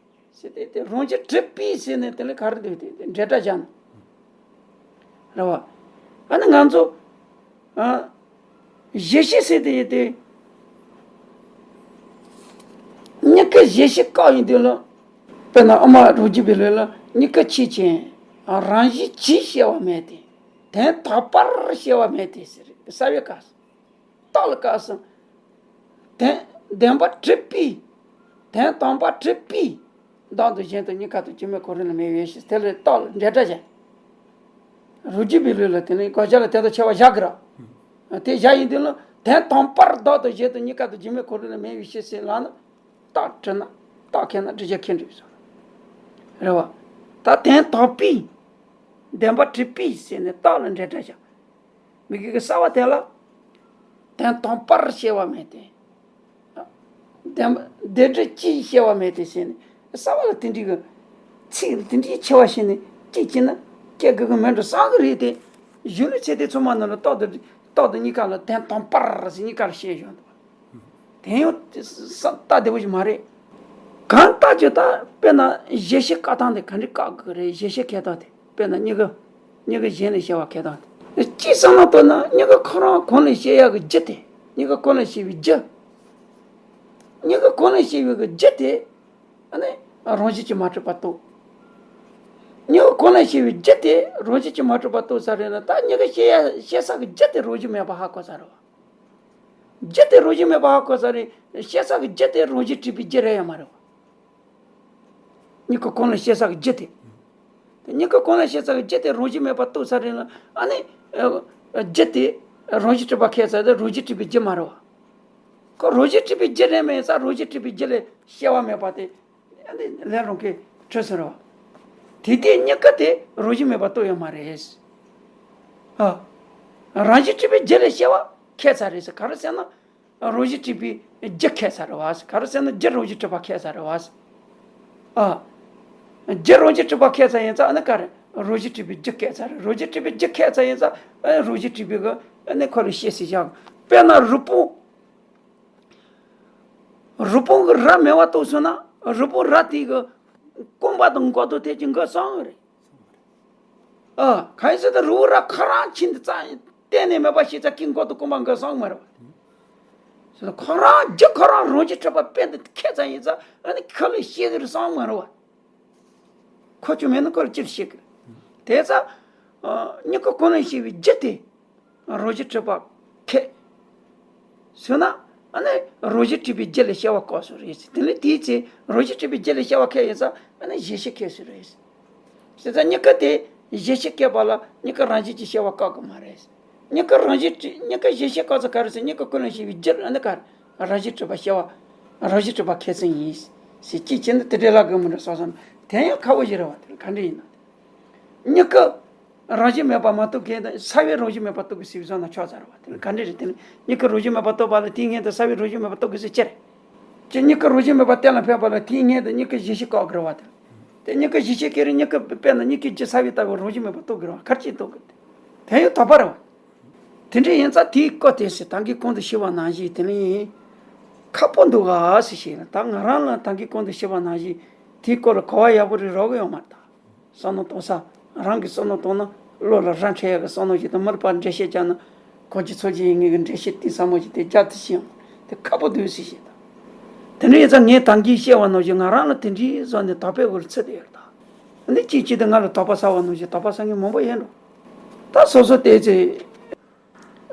ཟེར་ཏེ་དེ་རང་བཞིན་འཁྲུལ་པས་ཟེར་ནས་དེ་ལ་ག་རེ་འདུག་དེ་དེ་འབྲེལ་སྒྲ་བཞག་ན། རེད་བ། ཨ་ནི་ང་ཚོ། ཨ། གཞི་ཤེས་ཟེར་དེ་ཡིན་ཏེ། གཉིས་ཀའི་གཞི་ཤེས་བཀག་ཡིན་དུས་ལ། དཔེར་ན་ཨ་མ་རོ་རྒྱུ་བའི་ལུགས་ལ་གཉིས་ཀ་ཆོས་ཅན། རང་བཞིན་གྱིས་སྐྱེ་བ་མེད་དེ། དོན་དམ་པར་སྐྱེ་བ་མེད་དེ་ཟེར། གསལ་བའི་སྐབས་སུ། རྟགས་ལ་སྐབས་སུ། དོན་བདེན་པ་འཁྲུལ་པས། དོན་དམ་པར་འཁྲུལ་པས། བདག་དང་གཞན་དང་གཉིས་ཀ་དང་རྒྱུ་མེད་གང་རུང་ལ་མེད་པའི་ཕྱིར། དེ་ལ་རྟགས་ལ་འབྲེལ་སྒྲ་བཞག་རོ་རྒྱུ་བའི་ལུགས་ལ་དེ་ནི་དགག་བྱ་ལ་དེ་དང་ཕྱེ་བ་བཞག་གི་ར། དེ་བཞག་ཡིན་དུས་ལ་དོན་དམ་པར་བདག་དང་གཞན་དང་གཉིས་ཀ་དང་རྒྱུ་མེད་གང་རུང་ལ་མེད་པའི་ཕྱིར་ཟེར་ལབ་ན། རྟགས་བྲིས་ན་རྟགས་ཁེལ་ན་སྒྲུབ་བྱ་ཁེལ་འགྲོ་བའི་བཟོ་འདྲ། རེད་བ། ད་དོན་དམ་པས། བདེན་པ་འཁྲུལ་པས་ཟེར་ནས་རྟགས་ལ་འབྲེལ་སྒྲ་བཞག་བོད་སྐད་ཀྱི་གསལ་བ་དེ་ལ། དོན་དམ་པར་སྐྱེ་བ་མེད་དེ། བདེན་བདེན་འབྲེལ་གྱིས་སྐྱེ་བ་མེད་དེ་ཟེར་ནས་གསལ་བ་ལ་དེ་འདྲའི་གི་ཚིག་དེ་འདྲའི་ཆེ་བ་བཤད་ནས་གཅིག་བྱས་ན་སྐྱེ་དགོས་ཀྱི་མེད་འགྲོ་བསམ་གི་རེད་དེ། གཞུང་ལུགས་ཚད་ལྡན་ཚང་མ་ནང་ལ་རྟག་ཏུ་རྟག་ཏུ་གཉིས་ཀ་ལ་དོན་དམ་པར་ཟེར་གཉིས་ཀ་ལ་བཤད་བཞག་འདུག་དེ་ཡང་ས་སྟབས་བདེ་པོ་ཞིག་མ་རེད། གང་ལྟར་ཀྱང་ད་དཔེར་ན་གཞལ་བྱའི་བཀག་སྟངས་དེ་ག་འདྲ་བཀག་དགོས་རེད། གཞལ་བྱའི་ཁྱད་སྟངས་དེ་དཔེར་ན་གཉིས་ཀ་གཉིས་ཀ་གཞན་ལས་སྐྱེ་བ་ཁྱད་སྟངས་དེ། གཅིག་བསམ་བློ་གཏོང་ན་གཉིས་ཀ་ཁོ་རང་གོང་ལས་སྐྱེ་ཡག་གི་རྒྱུ་དེ། གཉིས་ཀ་གོང་ལས་སྐྱེ་བའི་རྒྱུ། གཉིས་ཀ་གོང་ལས་སྐྱེ་བའི་གི་རྒྱུ་དེ། ཨ་ནི་རང་བཞིན་གྱིས་མ་གྲུབ་པ་རྟོགས། གཉིས་ཀ་གོང་ལས་སྐྱེ་བའི་རྒྱུ་དེ་རང་བཞིན་གྱིས་མ་གྲུབ་པ་རྟོགས་ཚར་རེད་ན། ད་གཉིས་ཀ་སྐྱེ་ཡ་སྐྱེ་ས་གི་རྒྱུ་དེ་རང་བཞིན་མེད་པ་ཧ་གོ་ཚར་རེད་བ། རྒྱུ་དེ་རང་བཞིན་མེད་པ་ཧ་གོ་ས་རེད། སྐྱེ་ས་གི་རྒྱུ་དེ་རང་བཞིན་གྲུབ་པའི་རྒྱུ་རེད་ཡང་མ་རེད་བ། གཉིས་ཀ་གོང་ལ་སྐྱེ་ས་གི་རྒྱུ་དེ། དེ་གཉིས་ཀ་གོང་ལ་སྐྱེ་ས་གི་རྒྱུ་དེ་རང་བཞིན་མེད་པ་རྟོགས་ས་རེད་ལ། ཨ་ནི། ཨ། རྒྱུ་དེ་རང་བཞིན་གྲུབ་པ་ཁས་ས་དེ་རང་བཞིན་གྲུབ་པའི་རྒྱུ་མ་རེད་བ། ཁོ་རང་བཞིན་གྲུབ་པའི་རྒྱུ་རེད་མེད་ས་རང་བཞིན་གྲུབ་པའི་རྒྱུ་ལས་སྐྱེ་བ་མེད་པ་དེ། ཨ་ནི་ལན་རང་གིས་གྲུབ་ཟེར་བ། དེ་དེ་གཉིས་ཀ་དེ་རང་བཞིན་མེད་པ་རྟོགས་ཡོད་མ་རེད། ཨ། རང་བཞིན་གྲུབ་པའི་རྒྱུ་ལས་སྐྱེ་བ་ཁས་ས་རེད་ཟེར། ག་རེ་ཟེར་ན། རང་བཞིན་གྲུབ་པའི་རྒྱུ་ཁས་ས་རེད་བ། ག་རེ་ཟེར་ན་རྒྱུ་རང་བཞིན་གྲུབ་པ་ཁས་ས་རེད་བ། ཨ། རྒྱུ་རང་བཞིན་གྲུབ་པ་ཁས་ས་ཡིན་ཙང་ཨ་ནི་ག་རེ། རང་བཞིན་གྲུབ་པའི་རྒྱུ་ཁས་ས་རེད། རང་བཞིན་གྲུབ་པའི་རྒྱུ་ཁས་ས་ཡིན་ཙང་ཨ་ནི་རང་བཞིན་གྲུབ་པའི་གི་ཨ་ནི་ཁོ་ལ་སྐྱེ་ས་བཞག་དཔེར་ན་རུས་པོ། རུས་པོ་གི་རྭ་མེད་པ་རྟོགས་སོང་ན་རུས་པོ་རྭ་དེ་གི་རྐང་པ་དང་མགོ་དང་དེ་གི་འགོས་སོང་རེད། ཨ། གང་ཡིན་ཟེར་ན་རི་བོ་རྭ་ཁོ་རང་ཁྱིམ་དུ་རྩ་གཏན་ནས་མེད་པ་ཞིག་ཙམ་གྱི་མགོ་དང་རྐང་པ་འགོས་སོང་མ་རེད་བ། ཁོ་རང་རྒྱུ་ཁོ་རང་རང་བཞིན་གྲུབ་པ་དཔེ་འདི་ཁས་ཙམ་ཡིན་ཙང་ཨ་ནི་ཁོ་ལ་སྐྱེ་གི་རེད་སོང་མ་རེད་བ། ཁོ་ཅུང་མེད་ན་ཁོ་ལ་ཅི་ལ་སྐྱེ་གི་རེད། དེ་ཙང་། ཨ། གཉིས་ཀ་གོང་ལ་སྐྱེ་བའི་རྒྱུ་དེ། རང་བཞིན་གྲུབ་པ་ཁས། སོང་ན། ཨ་ནི་རང་བཞིན་གྲུབ་པའི་རྒྱུ་ལས་སྐྱེ་བ་བཀག་སོང་རེད། དེ་ནི་དེའི་ཚེ་རང་བཞིན་གྲུབ་པའི་རྒྱུ་ལས་སྐྱེ་བ་ཁས་ཡིན་ཙང་ཨ་ནི་གཞལ་བྱ་ཁས་སོང་རེད། བྱས་ཙང་གཉིས་ཀ་དེ་གཞལ་བྱ་ཁས་པ་ལ་གཉིས་ཀ་རང་བཞིན་གྱིས་སྐྱེ་བ་བཀག་གི་མ་རེད། གཉིས་ཀ་རང་བཞིན་གྱིས་གཉིས་ཀ་གཞལ་བྱ་བཀག་ཚེ་ག་རེ་ཟེར། གཉིས་ཀ་ཀུན་ལ་སྐྱེ་བའི་རྒྱུར་ཨ་ནི་ག་རེ། རང་བཞིན་གྲུབ་པ་སྐྱེ་བ། རང་བཞིན་གྲུབ་པ་ཁས་ཙམ་ཡིན། ཟེར་གཅིག་བྱས་ན་དེ་འདྲའི་ལ་དགོས་མི་འདྲ་བསམ་སོང་། དེ་ཡང་ཁག་པོ་ཞིག་རེད་བ། དེ་ག་འདྲ་ཡིན་ན། གཉིས་ཀ་རང་བཞིན་མེད་པ་མ་རྟོགས་མཁན་དང་། གསལ་བའི་རང་བཞིན་མེད་པ་རྟོགས་དགོས་ཟེར་བསམ་ན་ཆོག་ས་རེད་བ། དེ་ལ་ག་འདྲ་རེད། དེ་ནི་གཉིས་ཀ་རང་བཞིན་མེད་པ་རྟོགས་པ་ལ་དེའི་སྔོན་དུ་གསལ་བའི་རང་བཞིན་མེད་པ་རྟོགས་དགོས་ཟེར་ཅི་རེད། ཅི། གཉིས་ཀ་རང་བཞིན་མེད་པ་གཏན་ལ་ཕབ་པ་ལ་དེའི་སྔོན་དུ་གཉིས་ཀ་གཞལ་བྱ་བཀག་དགོས་རེད་བ། དེ་ལ་དེ་གཉིས་ཀ་གཞལ་བྱ་ཁས་རེད། གཉིས་ཀ་དཔེར་ན་གཉིས་ཀའི་རྒྱུ་གསལ་བའི་ལྟ་བུ་རང་བཞིན་མེད་པ་རྟོགས་དགོས་རེད་བ། ག་རེ་བྱས་རྟོགས་དགོས། དེ་ཡང་དོགས་པ་རེད་བ། དེ་འདྲ་ཡིན་ཙང་དེའི་སྐོར་དེ་ཞིག་ད་གིན་གོང་དུ་ཞུས་པ་ནང་བཞིན་དེ་ནི་ཁག་པོ་འདུག་ག་ཟེར་བཤད་ན། ད་ང་རང་ལ་ད་གིན་གོང་དུ་ཞུས་པ་ནང་བཞིན་དེའི་སྐོར་ལ་གོ་བ་ཡག་པོ་རེ་རག་གི་ཡོད་མ་རེད་ད། བསམ་བློ་གཏོང་ས། རང་གིས་བསམ་བློ་བཏང་ན་བློ་ལ་ར་འཕྲོད་ཡག་གི་བསམ་བློ་ཞིག་དང་། མི་རིགས་པར་འགྲེལ་བཤད་རྒྱག་ན་གོ་རྒྱུ་ཚོར་རྒྱུ་ཡིན་ངེས་ཀྱི་འགྲེལ་བཤད་དེ་བསམ་བློ་ཞིག་དེ་རྒྱག་ཐུབ་ཀྱི་ཡོད་མ་རེད། དེ་ཁག་པོ་འདུག་ཟེར་བཤད་ད། དེ་འདྲ་ཡིན་ཙང་ངས་ད་གིན་བཤད་པ་ནང་བཞིན་ང་རང་ལ་དེ་འདྲའི་བཟོ་ནས་དོགས་པའི་སྒོ་ལ་ཚུད་བསྡད་ཡོད་རེད་ད། འདི་གཅིག་གཅིག་དེ་ང་ལ་དོགས་པ་ཟ་བ་ནང་བཞིན་དོགས་པ་ཟ་མཁན་མང་པོ་ཡོད་འགྲོ། ད་སོ་སོ་བལྟས་ཚེ།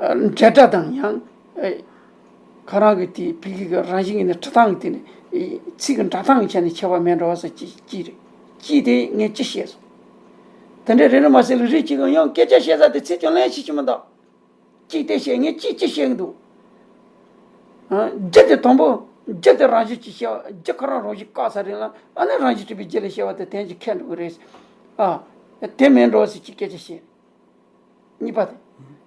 འབྲེལ་སྒྲ་དང་ཡང་། ཁོ་རང་གི་དེའི་བོད་སྐད་ཀྱི་རང་བཞིན་གྱི་ནི་འབྲི་སྟངས་ཀྱི་དེ་ནི་ཚིག་གི་འགྲོ་སྟངས་ཀྱི་ཆ་ནས་ཁྱད་པར་མེད་འགྲོ་བ་ཟེར་གཅིག་གཅིག་རེད། གཅིག་དེ་ངས་ཅི་བཤད་སོང་། དེ་འདྲ་རེད་ན་མ་ཟད་ལ་རིགས་གཅིག་གི་ཡང་སྐད་ཆ་བཤད་ས་དེ་ཚིག་ཀྱང་ལན་ཞིག་ཅི་མི་འདུག་གཅིག་དེ་བཤད། ངས་གཅིག་ཅི་བཤད་ཀྱི་འདུག་རྒྱུ་དེ་དང་པོ། རྒྱུ་དེ་རང་བཞིན་གྱིས་སྐྱེ་བ། རྒྱུ་ཁོ་རང་རང་བཞིན་བཀག་ས་རེད་ལ། ཨ་ནི་རང་བཞིན་གྲུབ་པའི་རྒྱུ་ལས་སྐྱེ་བ་དེ་དོན་གྱིས་ཁེགས་འགྲོ་གི་རེད། ཨ། དེ་མིན་འགྲོ་ཟེར་གཅིག་སྐད་ཆ་བཤད། གཉིས་པ་དེ།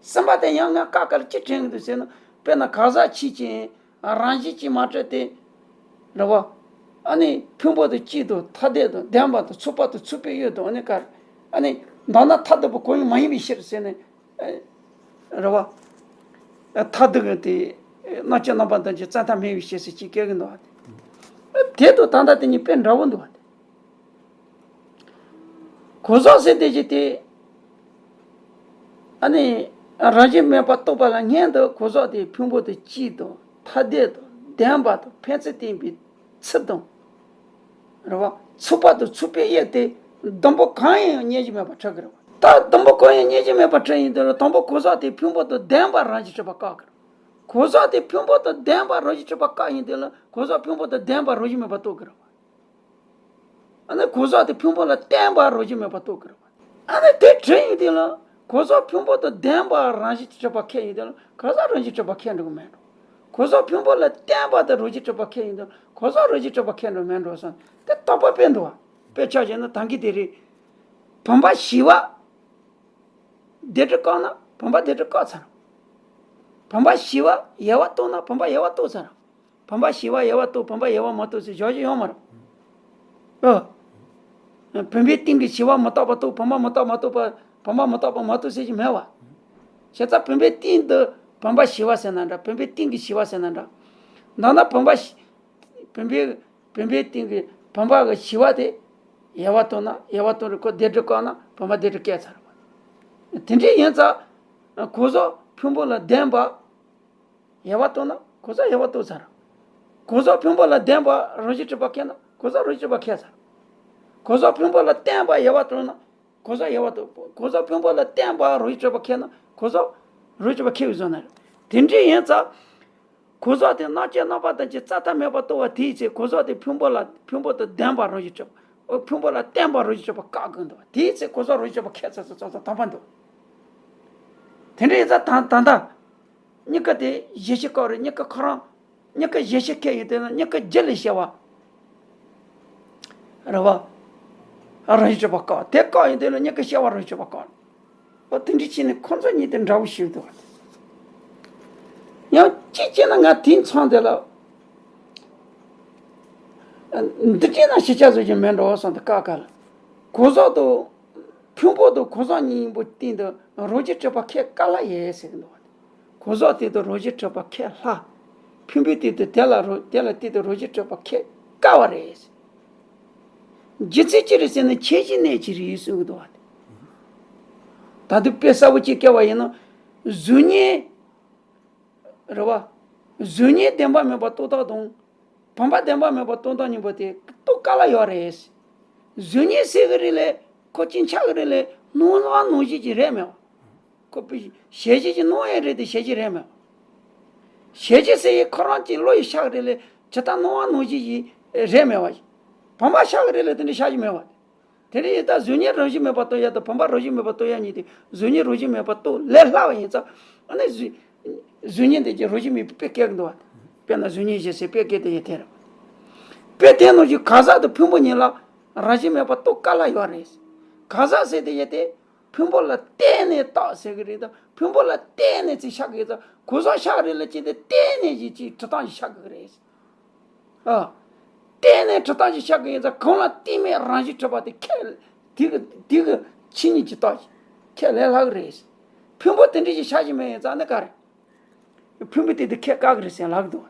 གསུམ་པ་དེ་ཡང་ངས་ཁ་ཁ་ལ་ཅི་དྲན་གྱི་འདུག་ཟེར་ན། དཔེར་ན་གང་ཟག་ཆོས་ཅན། རང་བཞིན་གྱིས་མ་གྲུབ་སྟེ། རེད་བ། ཨ་ནི་ཕུང་པོ་དང་གཅིག་དང་ཐ་དད་དང་ལྡན་པ་དང་ཚོགས་པ་དང་ཚོགས་པའི་དབྱིབས་དང་། ཨ་ནི་ག་རེ། ཨ་ནི་མདོར་ན་མཐར་ཐུག་པ་གང་ཡང་མ་ཡིན་པའི་ཕྱིར་ཟེར་ནས། རེད་བ། མཐར་ཐུག་གི་དེ་རྣམ་བཅད་རྣམ་པ་དང་གཅིག་རྩ་མཐའ་མེད་པའི་ཕྱིར་ཟེར་གཅིག་སྐད་ཀྱི་འདུག་བ། དེ་དང་ད་ལྟ་དེ་གཉིས་དཔེ་འདྲ་བོ་འདུག་བ། གང་ཟག་ཟེར་དེ་ཅི་སྟེ། ཨ་ནི་རང་བཞིན་མེད་པར་རྟོགས་པ་ལ་སྔོན་དུ་གང་ཟག་དེ་ཕུང་པོ་དང་གཅིག་དང་ཐ་དད་དང་ལྡན་པ་དང་ཕན་ཚུན་བརྟེན་པའི་ཚུལ་དང་། རེད་བ། ཚོགས་པ་དང་ཚོགས་པའི་དབྱིབས་དེ་ཟླུམ་པོ་གང་ཡང་དབྱེ་གཞི་མེད་པར་འཁྲུལ་གྱི་རེད་བ། ད་ཟླུམ་པོ་གང་ཡང་དབྱེ་གཞི་མེད་པར་འཁྲུལ་ཡིན་དུས་ལ་དང་པོ་གང་ཟག་དེ་ཕུང་པོ་དང་ལྡན་པ་རང་བཞིན་གྲུབ་པ་བཀག་གི་རེད། གང་ཟག་དེ་ཕུང་པོ་དང་ལྡན་པ་རང་བཞིན་གྲུབ་པ་བཀག་ཡིན་དུས་ལ་གང་ཟག་ཕུང་པོ་དང་ལྡན་པ་རང་བཞིན་མེད་པར་རྟོགས་ཀྱི་རེད་བ། ཨ་ནི་གང་ཟག་དེ་ཕུང་པོ་ལ་བརྟེན་པ་རང་བཞིན་མེད་པར་རྟོགས་ཀྱི་རེད་བ། ཨ་ནི་དེ་འཁྲུལ་ཡིན་དུས་ལ་གང་ཟག་ཕུང་པོ་དང་ལྡན་པ་རང་བཞིན་གྲུབ་པ་ཁས་ཡིན་དུས་ལ་གང་ཟག་རང་བཞིན་གྲུབ་པ་ཁས་འགྲོ་གི་མེད་འགྲོ། གང་ཟག་ཕུང་པོ་ལ་བརྟེན་པ་དང་རང་བཞིན་གྲུབ་པ་ཁས་ཡིན་དུས་གང་ཟག་རང་བཞིན་གྲུབ་པ་ཁས་འགྲོ་མེད་འགྲོ་བསམ་དེ་དོགས་པ་དཔེ་འདུག་བ། དཔེ་ཆ་བཞག་ན་ད་གིན་དེ་རེད། བུམ་པ་བཞི་པ། སྡེབ་སྒྲ་བཀག་ན། བུམ་པ་དེ་འདྲ་བཀག་ཚར། བུམ་པ་ཞི་བ་ཡལ་བ་རྟོགས་ན་བུམ་པ་ཡལ་བ་རྟོགས་ཚར། བུམ་པ་ཞི་བ་ཡལ་བ་རྟོགས། བུམ་པ་ཡལ་བ་མ་རྟོགས་ཟེར་བཞག་རྒྱུ་ཡོད་མ་རེད། ཨོ། བུམ་པའི་སྟེང་གི་ཞི་བ་མི་རྟག་པ་རྟོགས། བུམ་པ་མི་རྟག་མ་རྟོགས་པ། བུམ་པ་མི་རྟག་པ་མ་རྟོགས་ཟེར་གྱི་མེད་པ། བྱས་ཙང་བུམ་པའི་སྟེང་དུ་བུམ་པ་ཞི་བ་ཟེར་ན་འདྲ། བུམ་པའི་སྟེང་གི་ཞི་བ་ཟེར་ན་འདྲ། མདོར་ན་བུམ་པ་ཞི། བུམ་པའི་བུམ་པའི་སྟེང་གི་བུམ་པ་གི་ཞི་བ་དེ་ཡལ་བ་རྟོགས་ན། ཡལ་བ་རྟོགས་རེད། ཁོ་བདེ་འགྲོ་བཀག་ན་བུམ་པ་བདེ་འགྲོ་སྐྱེས་ཚར་བ། དེ་འདྲ་ཡིན་ཙང་གོས་ཟོག་ཕུང་པོ་ལ་ལྡན་པ། ཡལ་བ་རྟོགས་ན་གོས་ཟོག་ཡལ་བ་རྟོགས་ཚར། གོས་ཟོག་ཕུང་པོ་ལ་ལྡན་པ་རང་བཞིན་གྲུབ་པ་ཁེགས་ན་གོས་ཟོག་རང་བཞིན་གྲུབ་པ་ཁེགས་ཚར། གོས་ཟོག་ཕུང་པོ་ལ་བརྟེན་པ་ཡལ་བ་རྟོགས་ན་གོས་ཟོག་ཡལ་བ་རྟོགས། གོས་ཟོག་ཕུང་པོ་ལ་བརྟེན་པ་རང་བཞིན་གྲུབ་པ་ཁེགས་ན་གོས་ཟོག་རང་བཞིན་གྲུབ་པ་ཁེགས་པའི་བཟོ་ན་རེད། དེ་འདྲ་ཡིན་ཙང་། གོས་ཟོག་དེ་རྣམ་བཅད་རྣམ་པ་ཐམས་ཅད་རྩ་ཐ་མལ་པར་རྟོགས་པ་དེའི་ཚེ་གོས་ཟོག་དེ་ཕུང་པོ་ལ་ཕུང་པོ་དང་ལྡན་པ་རང་བཞིན་གྲུབ། ཨོ། ཕུང་པོ་ལ་བརྟེན་པ་རང་བཞིན་གྲུབ་པ་བཀག་དགོས་འདུག་དེའི་ཚེ་གོས་ཟོག་རང་བཞིན་གྲུབ་པ་ཁེགས་ཚར་ཚར་ཚར་ཚར་དམ་པ་འདུག་དེ་འདྲ་ཡིན་ཙང་ད་ད་ལྟ་གཉིས་ཀ་དེ་གཞི་ཤེས་བཀག་རེད། གཉིས་ཀ་ཁོ་རང་། གཉིས་ཀ་གཞི་ཤེས་ཁེགས་ཡིན་དུས་ན་གཉིས་ཀ་རྒྱུ་ལས་སྐྱེ་བ་རེད་བ། རང་བཞིན་གྲུབ་པ་བཀག་དེ་བཀག་ཡིན་དུས་ན་གཉིས་ཀ་སྐྱེ་བ་རང་བཞིན་གྲུབ་པ་བཀག་ཨོ། དེ་འདྲ་བྱས་ནས་ཁོ་ཚོ་གཉིས་དེ་འདྲ་བོ་ཞིག་འདུག་ཡང་གཅིག་བྱས་ན་ང་དེའི་མཚམས་དེ་ལ། འདི་བྱས་ན་ཤེས་བྱ་བཟོ་རྒྱུ་མེད་འགྲོ་བསམ་དུ་བཀག་བཀག་ལ། གོས་ཟོག་དང་། ཕུང་པོ་དང་གོས་ཟོག་གཉིས་པོ་སྟེང་དུ་རང་བཞིན་གྲུབ་པ་ཁེགས་དཀའ་ལ་ཡོད་ཟེར་གི་འདུག་གོས་ཟོག་སྟེང་དུ་རང་བཞིན་གྲུབ་པ་ཁེགས་སླ། ཕུང་པོའི་སྟེང་དུ་དེ་ལ་རང་དེ་ལ་སྟེང་དུ་རང་བཞིན་གྲུབ་པ་ཁེགས་དཀའ་བ་རེད། རྒྱུ་མཚན་ཅི་རེད་ཟེར་ན་ཁྱད་གཞི་གནས་ཀྱི་རེད་གསུངས་གི་འདུག་བ། ད་དུང་དཔེ་གསལ་པོ་གཅིག་བཀལ་བ་ཡིན་ན། གཟུགས་བརྙན། རེད་བ། གཟུགས་བརྙན་བདེན་པ་མིན་པ་རྟོགས་སྟངས་དང་། བུམ་པ་བདེན་པ་མིན་པ་རྟོགས་སྟངས་གཉིས་པོ་དེ་རྟོགས་དཀའ་ལ་ཡོད་རེད། གཟུགས་བརྙན་ཟེར་གི་རེད་ལས་ཁོ་ཅི་ཆགས་གི་རེད་ལས་སྣང་བ་སྣང་བྱེད་ཀྱི་རེད་མེད་བ། ཁོ་པའི་ཞལ་བཞིན་གྱི་སྣང་ཡང་རེད་དེ་ཞལ་བཞིན་རེད་མེད། ཞལ་བཞིན་ཟེར་ཡི་ཁོ་རང་གི་བློ་ཡི་ཤར་རེད་ལས་ཇི་ལྟར་སྣང་བ་སྣང་བྱེད་ཀྱི་རེད་མེད་བ། བུམ་པ་ཤར་གི་རེད་ལས་དེ་འདྲ་ཤར་གྱི་མེད་བ། དེ་འདྲ་ཡིན་ད་གཟུགས་བརྙན་རང་བཞིན་མེད་པར་རྟོགས་ཡ་དང་བུམ་པ་རང་བཞིན་མེད་པར་རྟོགས་ཡ་གཉིས་དེ་གཟུགས་བརྙན་རང་བཞིན་མེད་པར་རྟོགས་ལས་སླ་བ་ཡིན་ཙང་ཨ་ནི་གཟུགས་གཟུགས་བརྙན་དེ་ཀྱི་རང་བཞིན་མེད་པའི་དཔེ་བཀལ་གི་འདུག་བ། དཔེར་ན་གཟུགས་བརྙན་བཞི་ཟེར་དཔེ་བཀལ་དེ་ཡ་དེ་རེད། དཔེ་དེ་ནང་བཞིན་གང་ཟག་དང་ཕུང་པོ་གཉིས་ལ་རང་བཞིན་མེད་པར་རྟོགས་དཀའ་ལ་ཡོད་རེད། གང་ཟག་ཟེར་དེ་ཡ་དེ། ཕུང་པོ་ལ་བརྟེན་ནས་བཏགས་ཟེར་གི་རེད་དང་ཕུང་པོ་ལ་བརྟེན་ནས་ཅིག་ཤར་གི་ཡོད་ཙང་གོས་ཟོག་ཤར་རེད་ལ་ཅི་དེ་བརྟེན་ནས་ཅིག་ཅིག་གྲུབ་སྟངས་ཤིག་ཤར་གི་རེད། ཨ། བརྟེན་ནས་གྲུབ་སྟངས་ཤིག་ཤར་གི་ཡོད་ཙང་གང་ལ་བརྟེན་མེད་རང་བཞིན་གྲུབ་པ་དེ་ཁས་དེ་གི་དེ་གི་ཆོས་ཉིད་ཀྱི་རྟགས་ཤིག་ཁས་ལེན་སླ་གི་རེད། ཕུང་པོ་དེ་འདྲ་ཞིག་ཤར་གྱི་མེད་ཡོད་ཙང་ནི་ག་རེ། ཕུང་པོ་དེ་དེ་ཁས་བཀག་གི་རེད་ཟེར་ལབ་འདུག་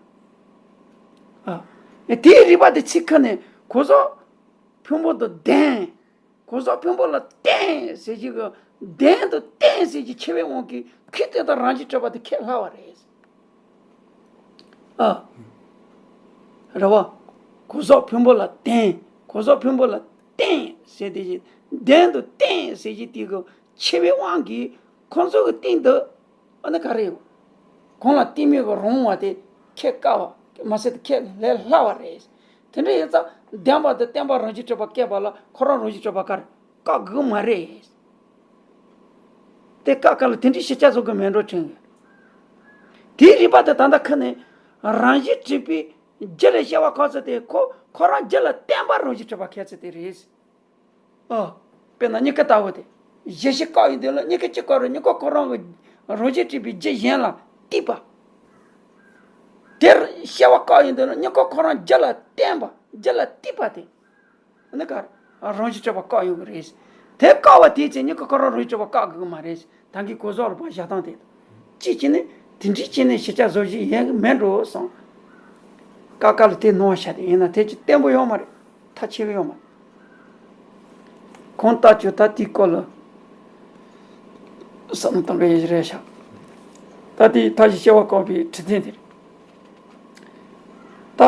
ཨ། དེའི་རིགས་པ་དེ་ཚིག་ཁ་ནས་གོས་ཟོག་ཕུང་པོ་དང་ལྡན། གོས་ཟོག་ཕུང་པོ་ལ་བརྟེན་ཟེར་གྱི་གི་ལྡན་དང་བརྟེན་ཟེར་གྱི་ཆེ་བའི་དབང་གིས་ཁོས་དེ་ལྟར་རང་བཞིན་གྲུབ་པ་དེ་ཁས་སླ་བ་རེད། ཨ། རེད་བ། གོས་ཟོག་ཕུང་པོ་ལ་བརྟེན། གོས་ཟོག་ཕུང་པོ་ལ་བརྟེན་ཟེར་དེ་བཞིན་ལྡན་དང་བརྟེན་ཟེར་གྱི་དེ་གི་ཆེ་བའི་དབང་གིས་ཁོ་ཚོ་གི་སྟེང་དུ། ཨ་ནི་ག་རེ་ཡོད། གང་ལ་བརྟེན་མེད་ཀྱི་རང་དབང་བ་དེ་ཁས་བཀག་པ་མ་ཟད་དེ་ཁས་ལེན་སླ་བ་རེད། དེ་འདྲ་ཡིན་ཙང་བདེན་པ་དང་བརྟེན་པ་རང་བཞིན་གྲུབ་པ་སྐྱེས་པ་ལ་ཁོ་རང་རང་བཞིན་གྲུབ་པ་བཀག་བཀག་དགོས་མ་རེད། དེ་བཀག་བཀག་ལ་དེ་འདྲའི་ཤེས་བྱ་བཟོ་དགོས་མེད་འགྲོ་དྲན་གི། དེའི་རིགས་པ་དེ་ད་ལྟ་ཁ་ནས་རང་བཞིན་གྲུབ་པའི་རྒྱུ་ལས་སྐྱེ་བ་ཁོ་ཚོ་དེ་ཁོ་ཁོ་རང་རྒྱུ་ལ་བརྟེན་པ་རང་བཞིན་གྲུབ་པ་ཁྱད་ཚོད་དེ་རེད། ཨ། དཔེར་ན་གཉིས་ཀ་ལྟ་བུ་དེ། གཞི་ཤེས་བཀག་ཡིན་དུས་ལ་གཉིས་ཀ་གཅིག་བཀག་རེད། གཉིས་ཀ་ཁོ་རང་གི་རང་བཞིན་གྲུབ་པའི་རྒྱུ་གཞན་ལ་གཏུགས་པ། དེར་སྐྱེ་བ་བཀག་ཡིན་དུས་ལ་གཉིས་ཀ་ཁོ་རང་རྒྱུ་ལ་བརྟེན་པ་རྒྱུ་ལ་གཏུགས་པ་དེ། ནི་ག་རང་བཞིན་གྲུབ་པ་བཀག་ཡོང་གི་རེད། དེ་བཀག་པ་དེའི་ཚེ་གཉིས་ཀ་ཁོ་རང་རང་བཞིན་གྲུབ་པ་བཀག་དགོས་ཀྱི་མ་རེད། ད་གིན་གོས་ཟོག་ལ་ཕར་བཞག་སྟངས་དེ། གཅིག་བྱས་ནས་དེ་འདྲའི་བྱས་ནས་ཤེས་བྱ་བཟོ་བཞིན་ཡིན་གི་མེད་འགྲོ་སོང་། ཀ་ཀ་ལ་དེ་སྣང་བ་ཤར་ཏེ་ཡིན་ན་དེ་ཅི་བརྟན་པོ་ཡོད་མ་རེད། མཐའ་ཆད་གི་ཡོད་མ་རེད། གང་ལྟར་ཁྱོད་ད་དེའི་སྐོར་ལ་བསམ་བློ་གཏོང་གི་ཡོད་རེད་ཤག་ད་དེ་མཐའ་བཞི་སྐྱེ་བ་བཀག་པའི་ཁྲིད་ཚན་དེ་རེད། ད།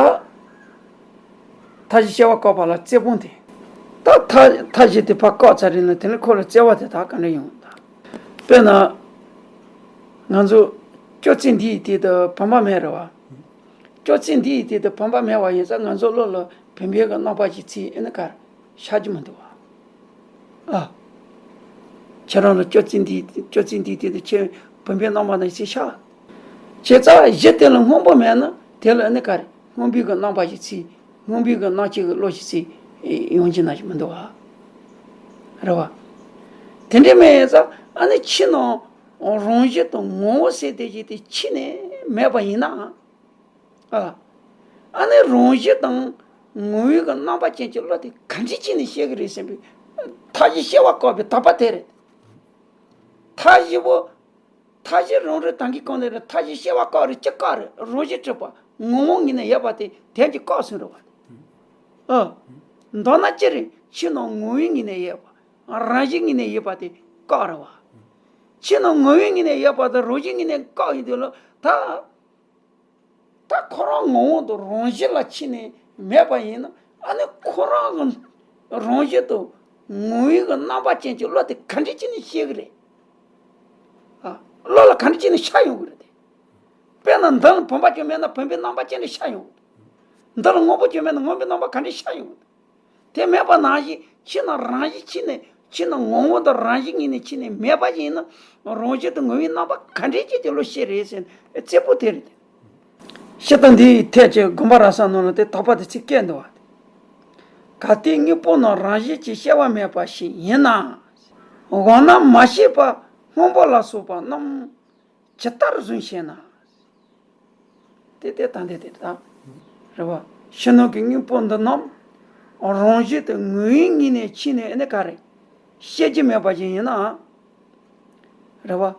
མཐའ་བཞི་སྐྱེ་བ་བཀག་པ་ལ་རྩེ་སྤོང་དེ། ད་མཐའ་མཐའ་བཞི་དེ་ཕར་བཀག་ཚར་རེད་ན་དེ་ནི་ཁོ་ལ་རྩེ་བ་དེ་དག་ག་འདྲ་ཡོང་ད། དཔེར་ན། ང་ཚོ་སྤྱོད་ཚིག་འདིའི་དེ་དུ་བུམ་པ་མེད་རེད་བ། སྤྱོད་ཚིག་འདིའི་དེ་དུ་བུམ་པ་མེད་བ་ཡིན་ཙང་ང་ཚོ་བློ་ལ་བུམ་པའི་གི་རྣམ་པ་ཞིག་ཚིག་ཨེ་ནི་གར་ཤར་གྱི་མི་འདུག་བ། ཨ། ཁྱེད་རང་ལ་སྤྱོད་ཚིག་འདི་སྤྱོད་ཚིག་འདི་དེ་དུ་ཁྱེད་བུམ་པའི་རྣམ་པ་ནང་ཞིག་ཤར། བྱས་ཙང་གཞི་དེ་ལ་སྔོན་པོ་མེད་ན་དེ་ལ་ཨ་ནི་ག་རེ་སྔོན་པོའི་གི་རྣམ་པ་ཞིག་ཚིག་སྔོན་པོའི་གི་རྣམ་བཅད་ཀྱི་བློ་ཞིག་ཚིག་ཡོང་གི་ན་ཞིག་མི་འདུག་བ། རེད་བ། དེ་འདྲ་མེད་ཙང་ཨ་ནི་ཕྱི་ནང་ རང་བཞིན་དང་ངོ་བོ་ཟེར་དེ་ཅིག་དེ་ཕྱི་ནས་མེད་པ་ཡིན་ན། ཨ། ཨ་ནི་རང་བཞིན་དང་ངོ་བོའི་གི་རྣམ་པ་ཅན་གྱི་བློ་དེ་ག་འདྲ་བྱས་ནས་ཤེས་ཀྱི་རེད་ཟེར་བའི་མཐའ་བཞི་སྐྱེ་བ་བཀག་པའི་དག་པ་དེ་རེད། མཐའ་བཞི་པོ། མཐའ་བཞི་རང་རིག་དང་གི་གང་ལས་རེད། མཐའ་བཞི་སྐྱེ་བ་བཀག་རེད། ཅི་བཀག་རེད། རང་བཞིན་གྲུབ་པ་ངོ་བོ་ངོས་ནས་ཡོད་པ་དེ་དོན་གྱིས་བཀག་ཟིན་རེད་བ། ཨ། མདོར་ན་ཅི་རེད། ཕྱི་ནང་ངོ་བོའི་ངོས་ནས་ཡོད་པ། རང་བཞིན་ངོས་ནས་ཡོད་པ་དེ་བཀག་རེད་བ། ཕྱི་ནང་ངོ་བོའི་ངོས་ནས་ཡོད་པ་དང་རང་བཞིན་ངོས་ནས་བཀག་ཡིན་དུས་ལ་ད། ད་ཁོ་རང་ངོ་བོ་དང་རང་བཞིན་ལ་ཕྱི་ནས་མེད་པ་ཡིན་ན། ཨ་ནི་ཁོ་རང་གི་རང་བཞིན་དང་ངོ་བོའི་གི་རྣམ་པ་ཅན་གྱི་བློ་དེ་ག་འདྲ་བྱས་ནས་ཤེས་ཀྱི་རེད། ཨ། བློ་ལ་ག་འདྲ་བྱས་ནས་ཤར་ཡོང་གི་རེད་དེ། དཔེར་ན་མདུན་ལ་བུམ་པ་ཅིག་མེད་ན་བུམ་པའི་རྣམ་པ་ཅན་དེ་ཤར་ཡོང་གི་རེད། མདུན་ལ་སྔོན་པོ་ཅིག་མེད་ན་སྔོན་པོའི་རྣམ་པ་ག་འདྲ་ཤར་ཡོང་གི་རེད། དེ་མེད་པ་ནང་བཞིན་ཕྱི་ནང་རང་བཞིན་ཕྱི་ནས་ཕྱི་ནང་ངོ་བོ་དང་རང་བཞིན་ངོས་ནས་ཕྱི་ནས་མེད་པ་ཡིན་ན། རང་བཞིན་དང་ངོ་བོའི་རྣམ་པ་ག་འདྲ་བྱས་ཀྱི་བློ་ཤེས་རེད་ཟེར་ན་གཙོ་བོ་དེ་རེད། ཤེས་དང་འདི་ཡི་ཐད་ཀྱི་དགོངས་པ་རབ་གསལ་ནང་ལ་དེ་དག་པ་དེ་ཚིག་སྐད་འདུག་བ། གལ་ཏེ་དངོས་པོ་རྣམས་རང་བཞིན་གྱིས་སྐྱེ་བ་མེད་པ་ཞིག་ཡིན་ན། འོ་ན་མ་སྐྱེས་པ་སྔོན་པོ་ལ་སོགས་པ་རྣམས་ཇི་ལྟར་གཟུང་ཤེས་ན། དེ་དེ་ད་འདི་དེ་ད། རེད་བ། ཕྱི་ནང་གི་དངོས་པོ་འདི་རྣམས་རང་བཞིན་དུ་ངོ་བོའི་ངོས་ནས་ཕྱི་ནས་ཨེ་ནི་ག་རེ། སྐྱེ་རྒྱུ་མེད་པ་ཞིག་ཡིན་ན། རེད་བ།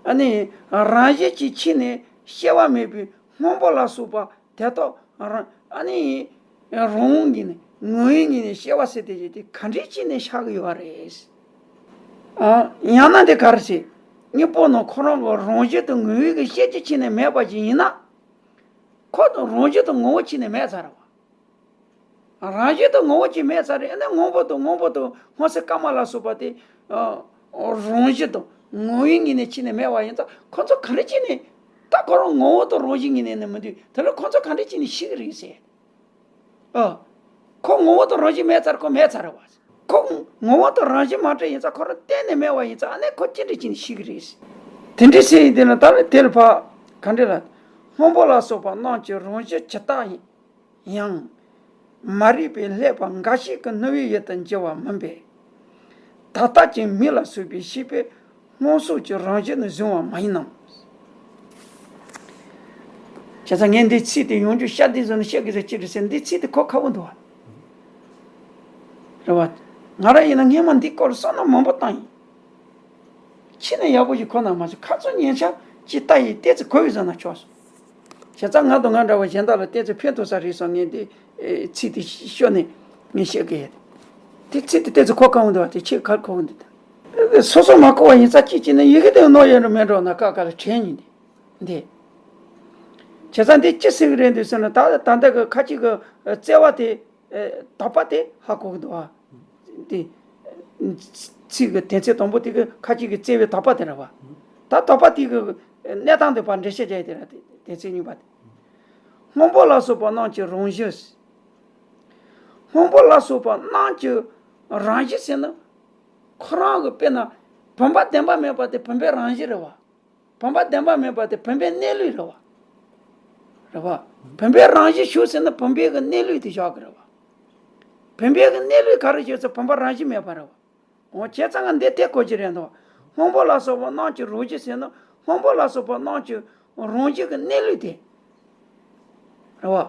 ཨ་ནི་རང་བཞིན་གྱིས་ཕྱི་ནས་སྐྱེ་བ་མེད་པའི་སྔོན་པོ་ལ་སོགས་པ་དེ་དག་རང་ཨ་ནི་རང་ངོས་ནས་ངོ་བོའི་ངོས་ནས་སྐྱེ་བ་ཟེར་དེ་ཞིག་དེ་ག་འདྲ་བྱས་ནས་ཤར་གི་ཡོད་རེད། ཨ། ཡང་ན་འདི་ག་རེ་ཟེར། དངོས་པོ་རྣམས་ཁོ་རང་གི་རང་བཞིན་དུ་ངོ་བོའི་གི་སྐྱེ་རྒྱུ་ཕྱི་ནས་མེད་པ་ཞིག་ཡིན་ན། ཁོ་དང་རང་བཞིན་དུ་ངོ་བོ་ཕྱི་ནས་མེད་ཚར་བ། རང་བཞིན་དུ་ངོ་བོ་ཅིག་མེད་ཚར་རེད། ཨ་ནི་སྔོན་པོ་དང་སྔོན་པོ་དང་སྔོ་སེར་དཀར་དམར་ལ་སོགས་པ་དེ། ཨ། རང་བཞིན་དང་ངོ་བོའི་ངོས་ནས་ཕྱི་ནས་མེད་པ་ཡིན་ཙང་ཁོ་ཚོ་ག་འདྲ་བྱས་ནས། ད་ཁོ་རང་ངོ་བོ་དང་རང་བཞིན་ངོས་ནས་ནི་མི་འདུག་དེ་ལ་ཁོ་ཚོ་ག་འདྲ་བྱས་ནས་ཤེས་ཀྱི་རེད་ཟེར། ཨ། ཁོ་ངོ་བོ་དང་རང་བཞིན་མེད་ཚར་ཁོ་མེད་ཚར་རེད་བ། ཁོ་ངོ་བོ་དང་རང་བཞིན་མ་འདྲེས་ཡིན་ཙང་ཁོ་རང་གཏན་ནས་མེད་པ་ཡིན་ཙང་ཨ་ནི་ཁོ་ཅི་འདྲ་བྱས་ནས་ཤེས་ཀྱི་རེད་ཟེར། དེ་འདྲ་ཟེར་ཡིན་དེ་ན་ད་ལ་དེ་ལ་ཕ་ག་འདྲ་ལ། སྔོན་པོ་ལ་སོགས་པ་རྣམས་ཀྱི་རང་བཞིན་ཇི་ལྟ་ཡང་། མ་རིག་པས་བསླད་པ་འགའ་ཞིག་གི་ནུབ་པའི་ཡུལ་དུ་འགྱུར་བ་མིན་པས། ད་ལྟ་ཀྱང་མིག་ལ་སོགས་པའི་ཤེས་པས་སྔོ་སོགས་ཀྱི་རང་བཞིན་ནི་གཟུང་བ་མ་ཡིན་ནམ། བྱས་ཙང་ངས་འདིའི་ཚིག་དེ་ཡོང་རྒྱུ་ཤ་འདི་བཟོ་ནས་བཤད་དགོས་ཟེར་ཅི་རེད་ཟེར། འདིའི་ཚིག་དེ་གོ་ཁག་པོ་འདུག་བ། རེད་བ། ང་རང་ཡིན་ན་སྔས་མ་འདིའི་སྐོར་བསམ་བློ་མང་པོ་བཏང་ཡིན། ཁྱེད་ནས་ཡག་པོ་ཞིག་གོ་ན་མ་བྱུང་ཁ་ཚོན་ཉན་ཆ་ཅིག་ལྟ་ཡི་ཏོག་ཙམ་གོ་བའི་བཟོ་ན་ཆོག་སོང་། བྱས་ཙང་ང་དང་ང་འདྲ་བ་གཞན་དག་ལ་ཏོག་ཙམ་ཕན་ཐོགས་ས་རེད་བསམ་ངས་འདི་ཚིག་དེ་ཤོད་ནས་ངས་བཤད་གི་ཡོད། དེ་ཚིག་དེ་ཏོག་ཙམ་གོ་གང་འདུག་བ། དེ་ཁྱེད་གར་གོ་གི་འདུག་ད། སོ་སོ་མ་གོ་བ་ཡིན་ཙང་ཅིག་ཅིག་ནས་ཡི་གེ་དེ་ནོར་ཡོད་འགྲོ་མེད་འགྲོ་ན་ཀ་ཀ་ལ་དྲན་ཡིན་ཏེ། འདི། བྱས་ཙང་འདི་ཅི་ཟེར་གི་རེད་འདུག་ཟེར་ན་ད་ད་ལྟ་གི་ཁ་ཅིག་གི་བརྩེ་བ་དེ། ཨེ། དག་པ་དེ་ཧ་གོ་གི་འདུག་ཨ། དེ། ཚིག་གི་དོན་ཚན་དང་པོ་དེ་གི་ཁ་ཅིག་གི་བརྩེ་བའི་དག་པ་དེ་རེད་བ། ད་དག་པ་དེ་གི་གནས་སྟངས་དེ་བར་འགྲེལ་བཤད་བྱས་དེ་ར་དེ་དོན་ཚན་གཉིས་པ་དེ། སྔོན་པོ་ལ་སོགས་པ་རྣམས་ཀྱི་རང་བཞིན། སྔོན་པོ་ལ་སོགས་པ་རྣམས་ཀྱི་རང་བཞིན་ཟེར་ན། ཁོ་རང་གི་དཔེར་ན་བུམ་པ་བདེན་པ་མེད་པ་དེ་བུམ་པའི་རང་བཞིན་རེད་བ། བུམ་པ་བདེན་པ་མེད་པ་དེ་བུམ་པའི་གནས་ལུགས་རེད་བ། རེད་བ། བུམ་པའི་རང་བཞིན་ཞུགས་ཟེར་ན་བུམ་པའི་གི་གནས་ལུགས་དེ་བཞག་གི་རེད་བ། བུམ་པའི་གི་གནས་ལུགས་ག་རེ་ཞུགས་ཟེར་བུམ་པ་རང་བཞིན་མེད་པ་རེད་བ། འོ་བྱས་ཙང་ང་འདི་དེ་གོ་གི་རེད་འདུག་སྔོན་པོ་ལ་སོགས་པ་རྣམས་ཀྱི་རང་བཞིན་ཟེར་ན་སྔོན་པོ་ལ་སོགས་པ་རྣམས་ཀྱི་རང་བཞིན་གི་གནས་ལུགས་དེ། རེད་བ།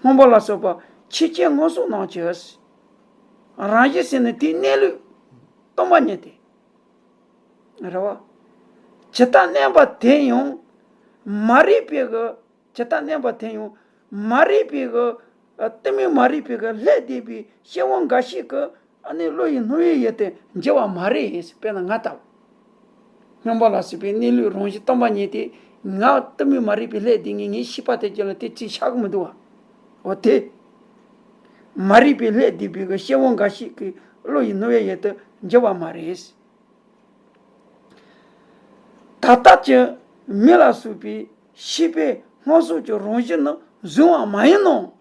སྔོན་པོ་ལ་སོགས་པ་ཆོས་ཅན་སྔོ་སོགས་རྣམས་ཀྱི། རང་བཞིན་ཟེར་ན་དེའི་གནས་ལུགས་སྟོང་པ་ཉིད་དེ། རེད་བ། ཇི་ལྟར་གནས་པ་དེ་ཡང་མ་རིག་པའི་གི། ཇི་ལྟར་གནས་པ་དེ་ཡང་མ་རིག་པའི་གི། ཨ། གཏི་མུག་མ་རིག་པའི་གི་བསླད་དེ་བའི་སྐྱེ་བོ་འགའ་ཞིག་གི་ཨ་ནི་བློ་ཡི་རྣམ་གཡེང་ཡོད་དེ་འགྱུར་བ་མ་རེད། དཔེར་ན་ང་ལྟ་བུ། སྔོན་པོ་ལ་སོགས་པའི་གནས་ལུགས་རང་བཞིན་སྟོང་པ་ཉིད་དེ་ང་གཏི་མུག་མ་རིག་པའི་བསླད་དེ་ངས་ངའི་ཤེས་པ་དེ་ཀྱང་ལ་དེ་ཅིག་ཆགས་ཀྱི་མི་འདུག་བ། འོ་དེ། མ་རིག་པའི་བསླད་དེ་བའི་གི་སྐྱེ་བོ་འགའ་ཞིག་གི་བློ་ཡི་རྣམ་གཡེང་ཡོད་དེ་འགྱུར་བ་མ་རེད། ད་ལྟ་ཀྱང་མིག་ལ་སོགས་པའི་ཤེས་པས་སྔོ་སོགས་ཀྱི་རང་བཞིན་ནི་གཟུང་བ་མ་ཡིན་ནོ།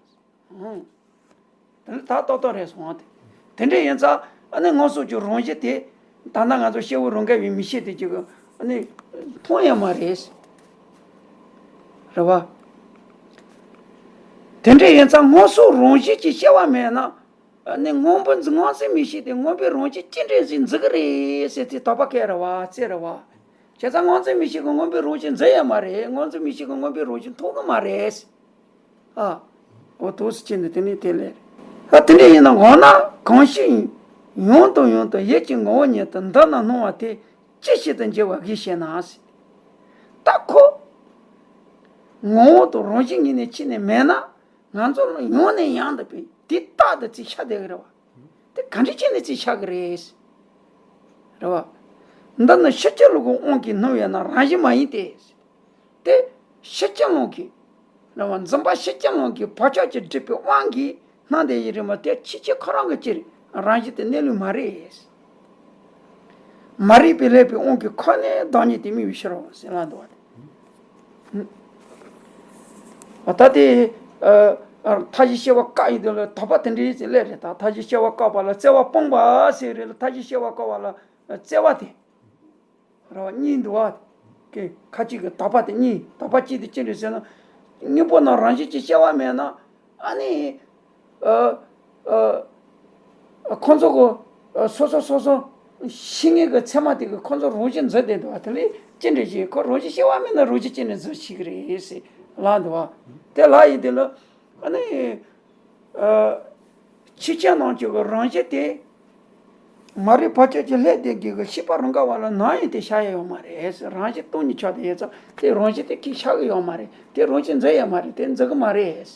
ཨང་། དེ་ནི་ད་ཏོག་ཏོག་རེད་སོང་སྟེ། དེ་འདྲ་ཡིན་ཙང་ཨ་ནི་སྔོ་སོགས་ཀྱི་རང་བཞིན་དེ་ད་ལྟ་ང་ཚོ་སྐྱེ་བོ་རང་ག་བའི་མིག་ཤེས་དེ་ཅིག་གི་ཨ་ནི་མཐོང་ཡང་མ་རེད། རེད་བ། དེ་འདྲ་ཡིན་ཙང་སྔོ་སོགས་རང་བཞིན་གྱི་སྐྱེ་བ་མེད་ན། ཨ་ནི་སྔོན་པོ་འཛིན་སྔོན་ཚེ་མིག་ཤེས་དེ་སྔོན་པོའི་རང་བཞིན་ཅི་འདྲ་ཞིག་འཛིན་གི་རེད་ཟེར་དེ་དོགས་པ་སྐད་རེད་བ། རྩེ་རེད་བ། བྱས་ཙང་སྔོན་འཛིན་མིག་ཤེས་ཀྱིས་མངོན་པའི་རང་བཞིན་འཛིན་ཡོད་མ་རེད། སྔོན་འཛིན་མིག་ཤེས་ཀྱིས་མངོན་པའི་རང་བཞིན་མཐོང་གི་མ་རེད། ཨ། འོ་ཐུགས་སུ་ཆེ་ནས་དེ་ནས་དེ་ལས་རེད། ཨ་དེ་འདྲ་ཡིན་ན་འོ་ན་གང་ཞིག་ཡང་དང་ཡང་དུ་ཡིད་ཀྱི་ངོ་བོ་ཉིད་དུ་འདི་ན་སྣང་བ་དེ་ཅི་ཞིག་ཏུ་འགྱུར་བར་གིས་ཤེ་ན་ཟེར། ད་ཁོ་ངོ་བོ་དང་རང་བཞིན་ཉིད་ནས་ཕྱེ་ནས་མེད་ན། ང་ཚོ་ལ་ཡང་ནས་ཡང་དུ་བས་དེ་རྟག་ཏུ་རྩིས་ཆགས་བསྡད་ཀྱི་རེད་བ། དེ་ག་འདྲ་བྱས་ནས་རྩིས་ཆགས་ཀྱི་རེད། རེད་བ། འདི་ནི་ཕྱི་ཁྱེར་ལུགས་ཀྱི་དབང་གིས་སྣང་བས་ན་རང་བཞིན་མ་ཡིན་ཏེ། དེ་ཕྱི་ཁྱེར་ལུགས་ཀྱི། རེད་བ། འཛིན་པ་ཕྱི་ཁྱེར་ལུགས་ཀྱི་བག་ཆགས་ཀྱིས་བསྒྲིབས་པའི་དབང་གིས་སྣང་བསྡད་ཡི་རེད་མ་དེ་ཕྱི་ཁྱེར་ཁོ་རང་གི་ཕྱིར་རང་བཞིན་དེ་གནས་ལུགས་མ་རེད། མ་རིག་པས་བསླད་པའི་དབང་གིས་ཁོ་ནས་བདག་ཉིད་དེ་དམིགས་པའི་ཕྱིར་རོ་ཟེར་ལ་འདུག་བ། ཨ་ད་དེ་ཨ་ཨ་མཐའ་བཞི་སྐྱེ་བ་བཀག་ཡིན་དུས་ལ་དོགས་པ་དེ་འདྲའི་ཅིག་སླེབས་རེད། ད་མཐའ་བཞི་སྐྱེ་བ་བཀག་པ་ལ་བཙལ་བ་སྤངས་པ་ཟེར་རེད་ལ། མཐའ་བཞི་སྐྱེ་བ་བཀག་པ་ལ་བཙལ་བ་དེ་རེད་བ། གཉིས་འདུག་བ། ཁ་ཅིག་གི་དོགས་པ་དེ་གཉིས། དོགས་པ་གཅིག་དེ་ཅི་རེད་ཟེར་ན། དངོས་པོ་རྣམས་རང་བཞིན་གྱིས་སྐྱེ་བ་མེད་ན། ཨ་ནི། ཨ་ཨ་ཁོ་ཚོ་གི་ཨ་སོ་སོ་སོ་སོ་ཤེས་ངེས་ཀྱི་ཚད་མ་དེ་གིས་ཁོ་ཚོ་རང་བཞིན་འཛིན་བསྡད་འདུག་བ། དེ་ལས་ཅི་འདྲ་ཞིག་ཁོ་རང་བཞིན་སྐྱེ་བ་མེད་ན་རང་བཞིན་ཅི་ནས་འཛིན་ཤེས་ཀྱི་རེད་ཟེར་ལབ་འདུག་བ། དེ་ལབ་ཡིན་དུས་ལ་ཨ་ནི་ཨ་ཕྱི་ཁྱེར་ནང་གི་རང་བཞིན་དེ། མ་རིག་བག་ཆགས་ཀྱིས་བསླད་བསྡད་མཁན་གྱི་ཤེས་པ་རང་ག་བ་ལ་ནམ་ཡང་དེ་ཤར་ཡ་ཡོད་མ་རེད། རང་བཞིན་སྟོང་ཉིད་ཆགས་བསྡད་ཡོད་ཙང་དེ་རང་བཞིན་དེ་ཁྱེད་ཤར་གི་ཡོད་མ་རེད། དེ་རང་བཞིན་འཛིན་ཡོད་མ་རེད། དེ་འཛིན་གི་མ་རེད།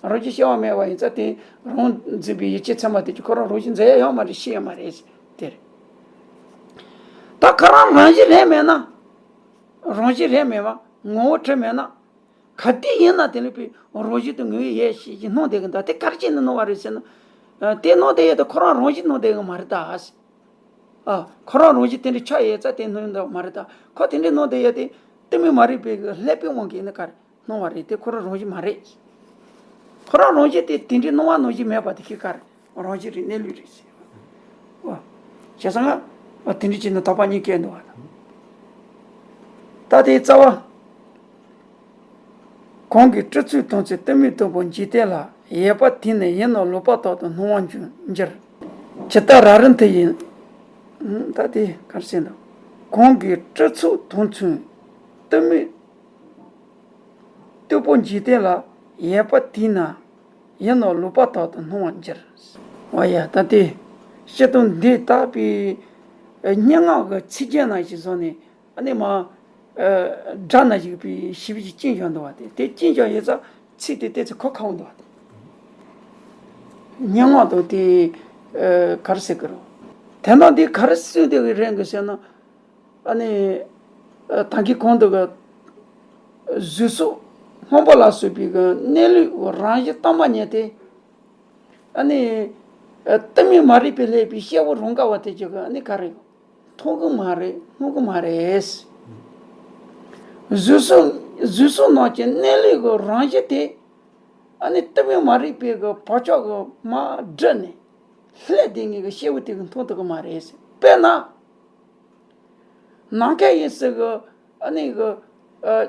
རང་བཞིན་སྐྱེ་བ་མེད་པ་ཡིན་ཙང་དེ་རང་འཛིན་པའི་ཡིད་ཀྱི་ཚད་མ་དེ་ཀྱིས་ཁོ་རང་རང་བཞིན་འཛིན་ཡ་ཡོད་མ་རེད། ཤེས་ཡོད་མ་རེད། དེ་རེད། ད་ཁོ་རང་རང་བཞིན་རེད་མེད་ན། རང་བཞིན་རེད་མེད་པ་ངོ་བོ་དྲི་མེད་ན། ག་དུས་ཡིན་ན་དེ་ལས་པའི་རང་བཞིན་དུ་ངོ་བོ་ཡོད་ཞེས་ཀྱི་སྣང་བསྡད་ཀྱི་འདུག་དེ་ག་རེ་བྱས་ནས་སྣང་བ་རེད་ཟེར་ན། ཨ་དེ་སྣང་བསྡད་ཡོད་དེ་ཁོ་རང་རང་བཞིན་སྣང་བསྡད་ཀྱི་མ་རེད་ད། ཨ་ཁོ་རང་རང་བཞིན་དེ་འདྲ་ཆགས་ཡོད་ཙང་དེ་སྣང་བསྡད་མ་རེད་ད། ཁོ་དེ་འདྲ་སྣང་བསྡད་ཡོད་དེ་གཏི་མུག་མ་རིག་པའི་གི་བསླད་པའི་དབང་གིས་ནི་ག་རེ་སྣང་བ་རེད་དེ་ཁོ་རང་རང་བཞིན་མ་རེད། ཁོ་རང་རང་བཞིན་དེ་དེ་འདྲའི་སྣང་བ་ནང་བཞིན་མེད་པ་དེ་ཁྱེད་ག་རེ་རང་བཞིན་རེད་གནས་ལུགས་རེད་ཟེར། ཨོ། བྱས་ཙང་ང་དེ་འདྲ་བྱས་ན་དོགས་པ་གཉིས་སྐྱེས་འདུག་བ། ད་དེའི་རྩ་བ། གང་གིས་སྤྲུལ་ཚུལ་མཐོང་ཚུལ་གཏི་མུག་སྟུག་པོ་འཇིག་རྟེན་ལ། ཡོད་པ་དེ་ནི་ཡིན་ནོ་ལོག་པར་རྟོག་ཏུ་སྣང་བར་འགྱུར། ཇི་ལྟར་ར་རི་མཐུ་ཡིས། ད་དེ་ག་རེ་ཟེར་འདུག་གང་གིས་སྤྲུལ་ཚུལ་མཐོང་ཚུལ་གཏི་མུག་སྟུག་པོ་འཇིག་རྟེན་ལ། ཡོད་པ་དེ་ན་ཡིན་ནོ་ལོག་པར་རྟོག་ཏུ་སྣང་བར་འགྱུར། འོ་ཡ་ད་དེ་སྤྱིར་བཏང་འདི་ལྟ་བུའི་སྙན་ངག་གི་ཚིག་རྒྱན་ནང་བཞིན་བཟོས་ནས་ཨ་ནི་མ་སྒྲ་ནང་བཞིན་པའི་ཞིབ་ཅིག་བཅིངས་བཞག་འདུག་བ། དེ་དེ་བཅིངས་བཞག་ཡོད་ཙང་ཚིག་དེ་ཏོག་ཙམ་གོ་ཁག་པོ་འདུག་བ། སྙན་ངག་དང་དེ་ག་རེ་ཟེར་གི་རེད། དོན་དག་འདི་ག་རེ་གསུངས་བསྡད་ཀྱི་རེད་གི་ཟེར་ན། ཨ་ནི། ད་གིན་གོང་དུ་གི་གཟུགས་སོགས་སྔོན་པོ་ལ་སོགས་པའི་གི་གནས་ལུགས་རང་བཞིན་སྟོང་པ་ཉིད་དེ། ཨ་ནི། གཏི་མུག་མ་རིག་པས་བསླད་པའི་སྐྱེ་བོ་རང་ག་བ་དེ་ཅིག་གི་ཨ་ནི་ག་རེ། མཐོང་གི་མ་རེད། སྣང་གི་མ་རེད། གཟུགས་སོགས་གཟུགས་སོགས་ནང་གི་གནས་ལུགས་ཀྱི་རང་བཞིན་དེ། ཨ་ནི་གཏི་མུག་མ་རིག་པའི་གི་བག་ཆགས་ཀྱིས་མར་བསྒྲིབས་ནས་བསླད་བསྡད་མཁན་གྱི་སྐྱེ་བོ་དེ་གིས་མཐོང་ཐུབ་ཀྱི་མ་རེད། དཔེར་ན། ནམ་མཁའ་དབྱིངས་སུ་གི་ཨ་ནི་གི་ཨ་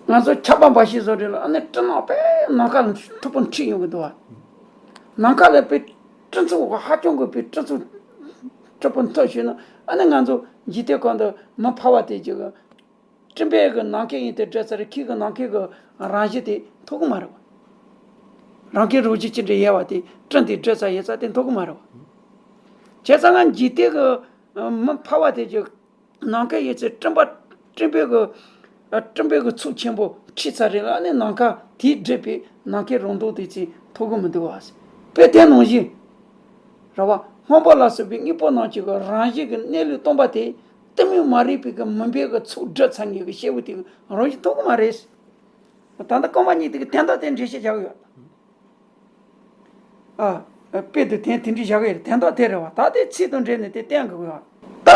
ང་ཚོ་ཆར་པ་འབབ་ཤིང་བཟོ་རེད་ལ། ཨ་ནི་སྤྲིན་ནག་པས་ནམ་མཁའ་ལ་མཐུག་པོ་འཁྲིགས་ཡོང་གི་འདུག་བ། ནམ་མཁའ་ལ་དཔེ་སྤྲིན་ཚོགས་ཧ་ཅང་གི་དཔེ་སྤྲིན་ཚོགས་མཐུག་པོ་མཐུག་ཞུས་ན། ཨ་ནི་ང་ཚོ་འཇིག་རྟེན་ཁམས་འདི་མི་ཕལ་བ་དེ་ཅིག་གི་སྤྲིན་པས་གི་ནམ་མཁའི་དབྱིངས་དེ་བསྒྲིབས་ཚར། ཁྱེད་ཀྱིས་ནམ་མཁའི་གི་རང་བཞིན་དེ་མཐོང་གི་མ་རེད་བ། རང་གི་རང་བཞིན་ཅི་འདྲ་ཡོད་པ་དེ་སྤྲིན་དེ་བསྒྲིབས་ཚར་ཡོད་ཙང་དེ་མཐོང་གི་མ་རེད་བ། བྱས་ཙང་ང་འཇིག་རྟེན་གི་མི་ཕལ་བ་དེ་ཅིག་ནམ་མཁའི་དབྱིངས་སུ་སྤྲིན་པ་སྤྲིན་པའི་གི་སྤྲིན་པའི་གི་ཚོགས་ཆེན་པོ་འཁྲིགས་ཚར་རེད་ལ། ཨ་ནི་ནམ་མཁའ་དེས་བསྒྲིབས་པའི་ནམ་མཁའི་རང་མདངས་དེ་ཅིག་མཐོང་གི་མི་འདུག་བ། དཔེ་དེ་ནང་བཞིན། རེད་བ། སྔོན་པོ་ལ་སོགས་པའི་དངོས་པོ་རྣམས་ཀྱི་རང་བཞིན་གྱི་གནས་ལུགས་སྟོང་པ་དེ་གཏི་མུག་མ་རིག་པའི་གི་མུན་པའི་གི་ཚོགས་བསྒྲིབས་ཚར་མཁན་གྱི་སྐྱེ་བོ་དེ་གིས་རང་བཞིན་མཐོང་གི་མ་རེད། ད་ལྟ་རྐང་པ་གཉིས་དེ་གི་དོན་དག་དེ་འགྲེལ་བཤད་བྱ་གི་ཡོད། ཨ། དཔེ་དེ་དོན་དེ་འདྲ་བཞག་གི་ཡོད། དོན་དག་དེ་རེད་བ། ད་དེ་ཚིག་དང་འབྲེལ་ནས་དེ་བསྟན་དགོས་ཡོད། ད།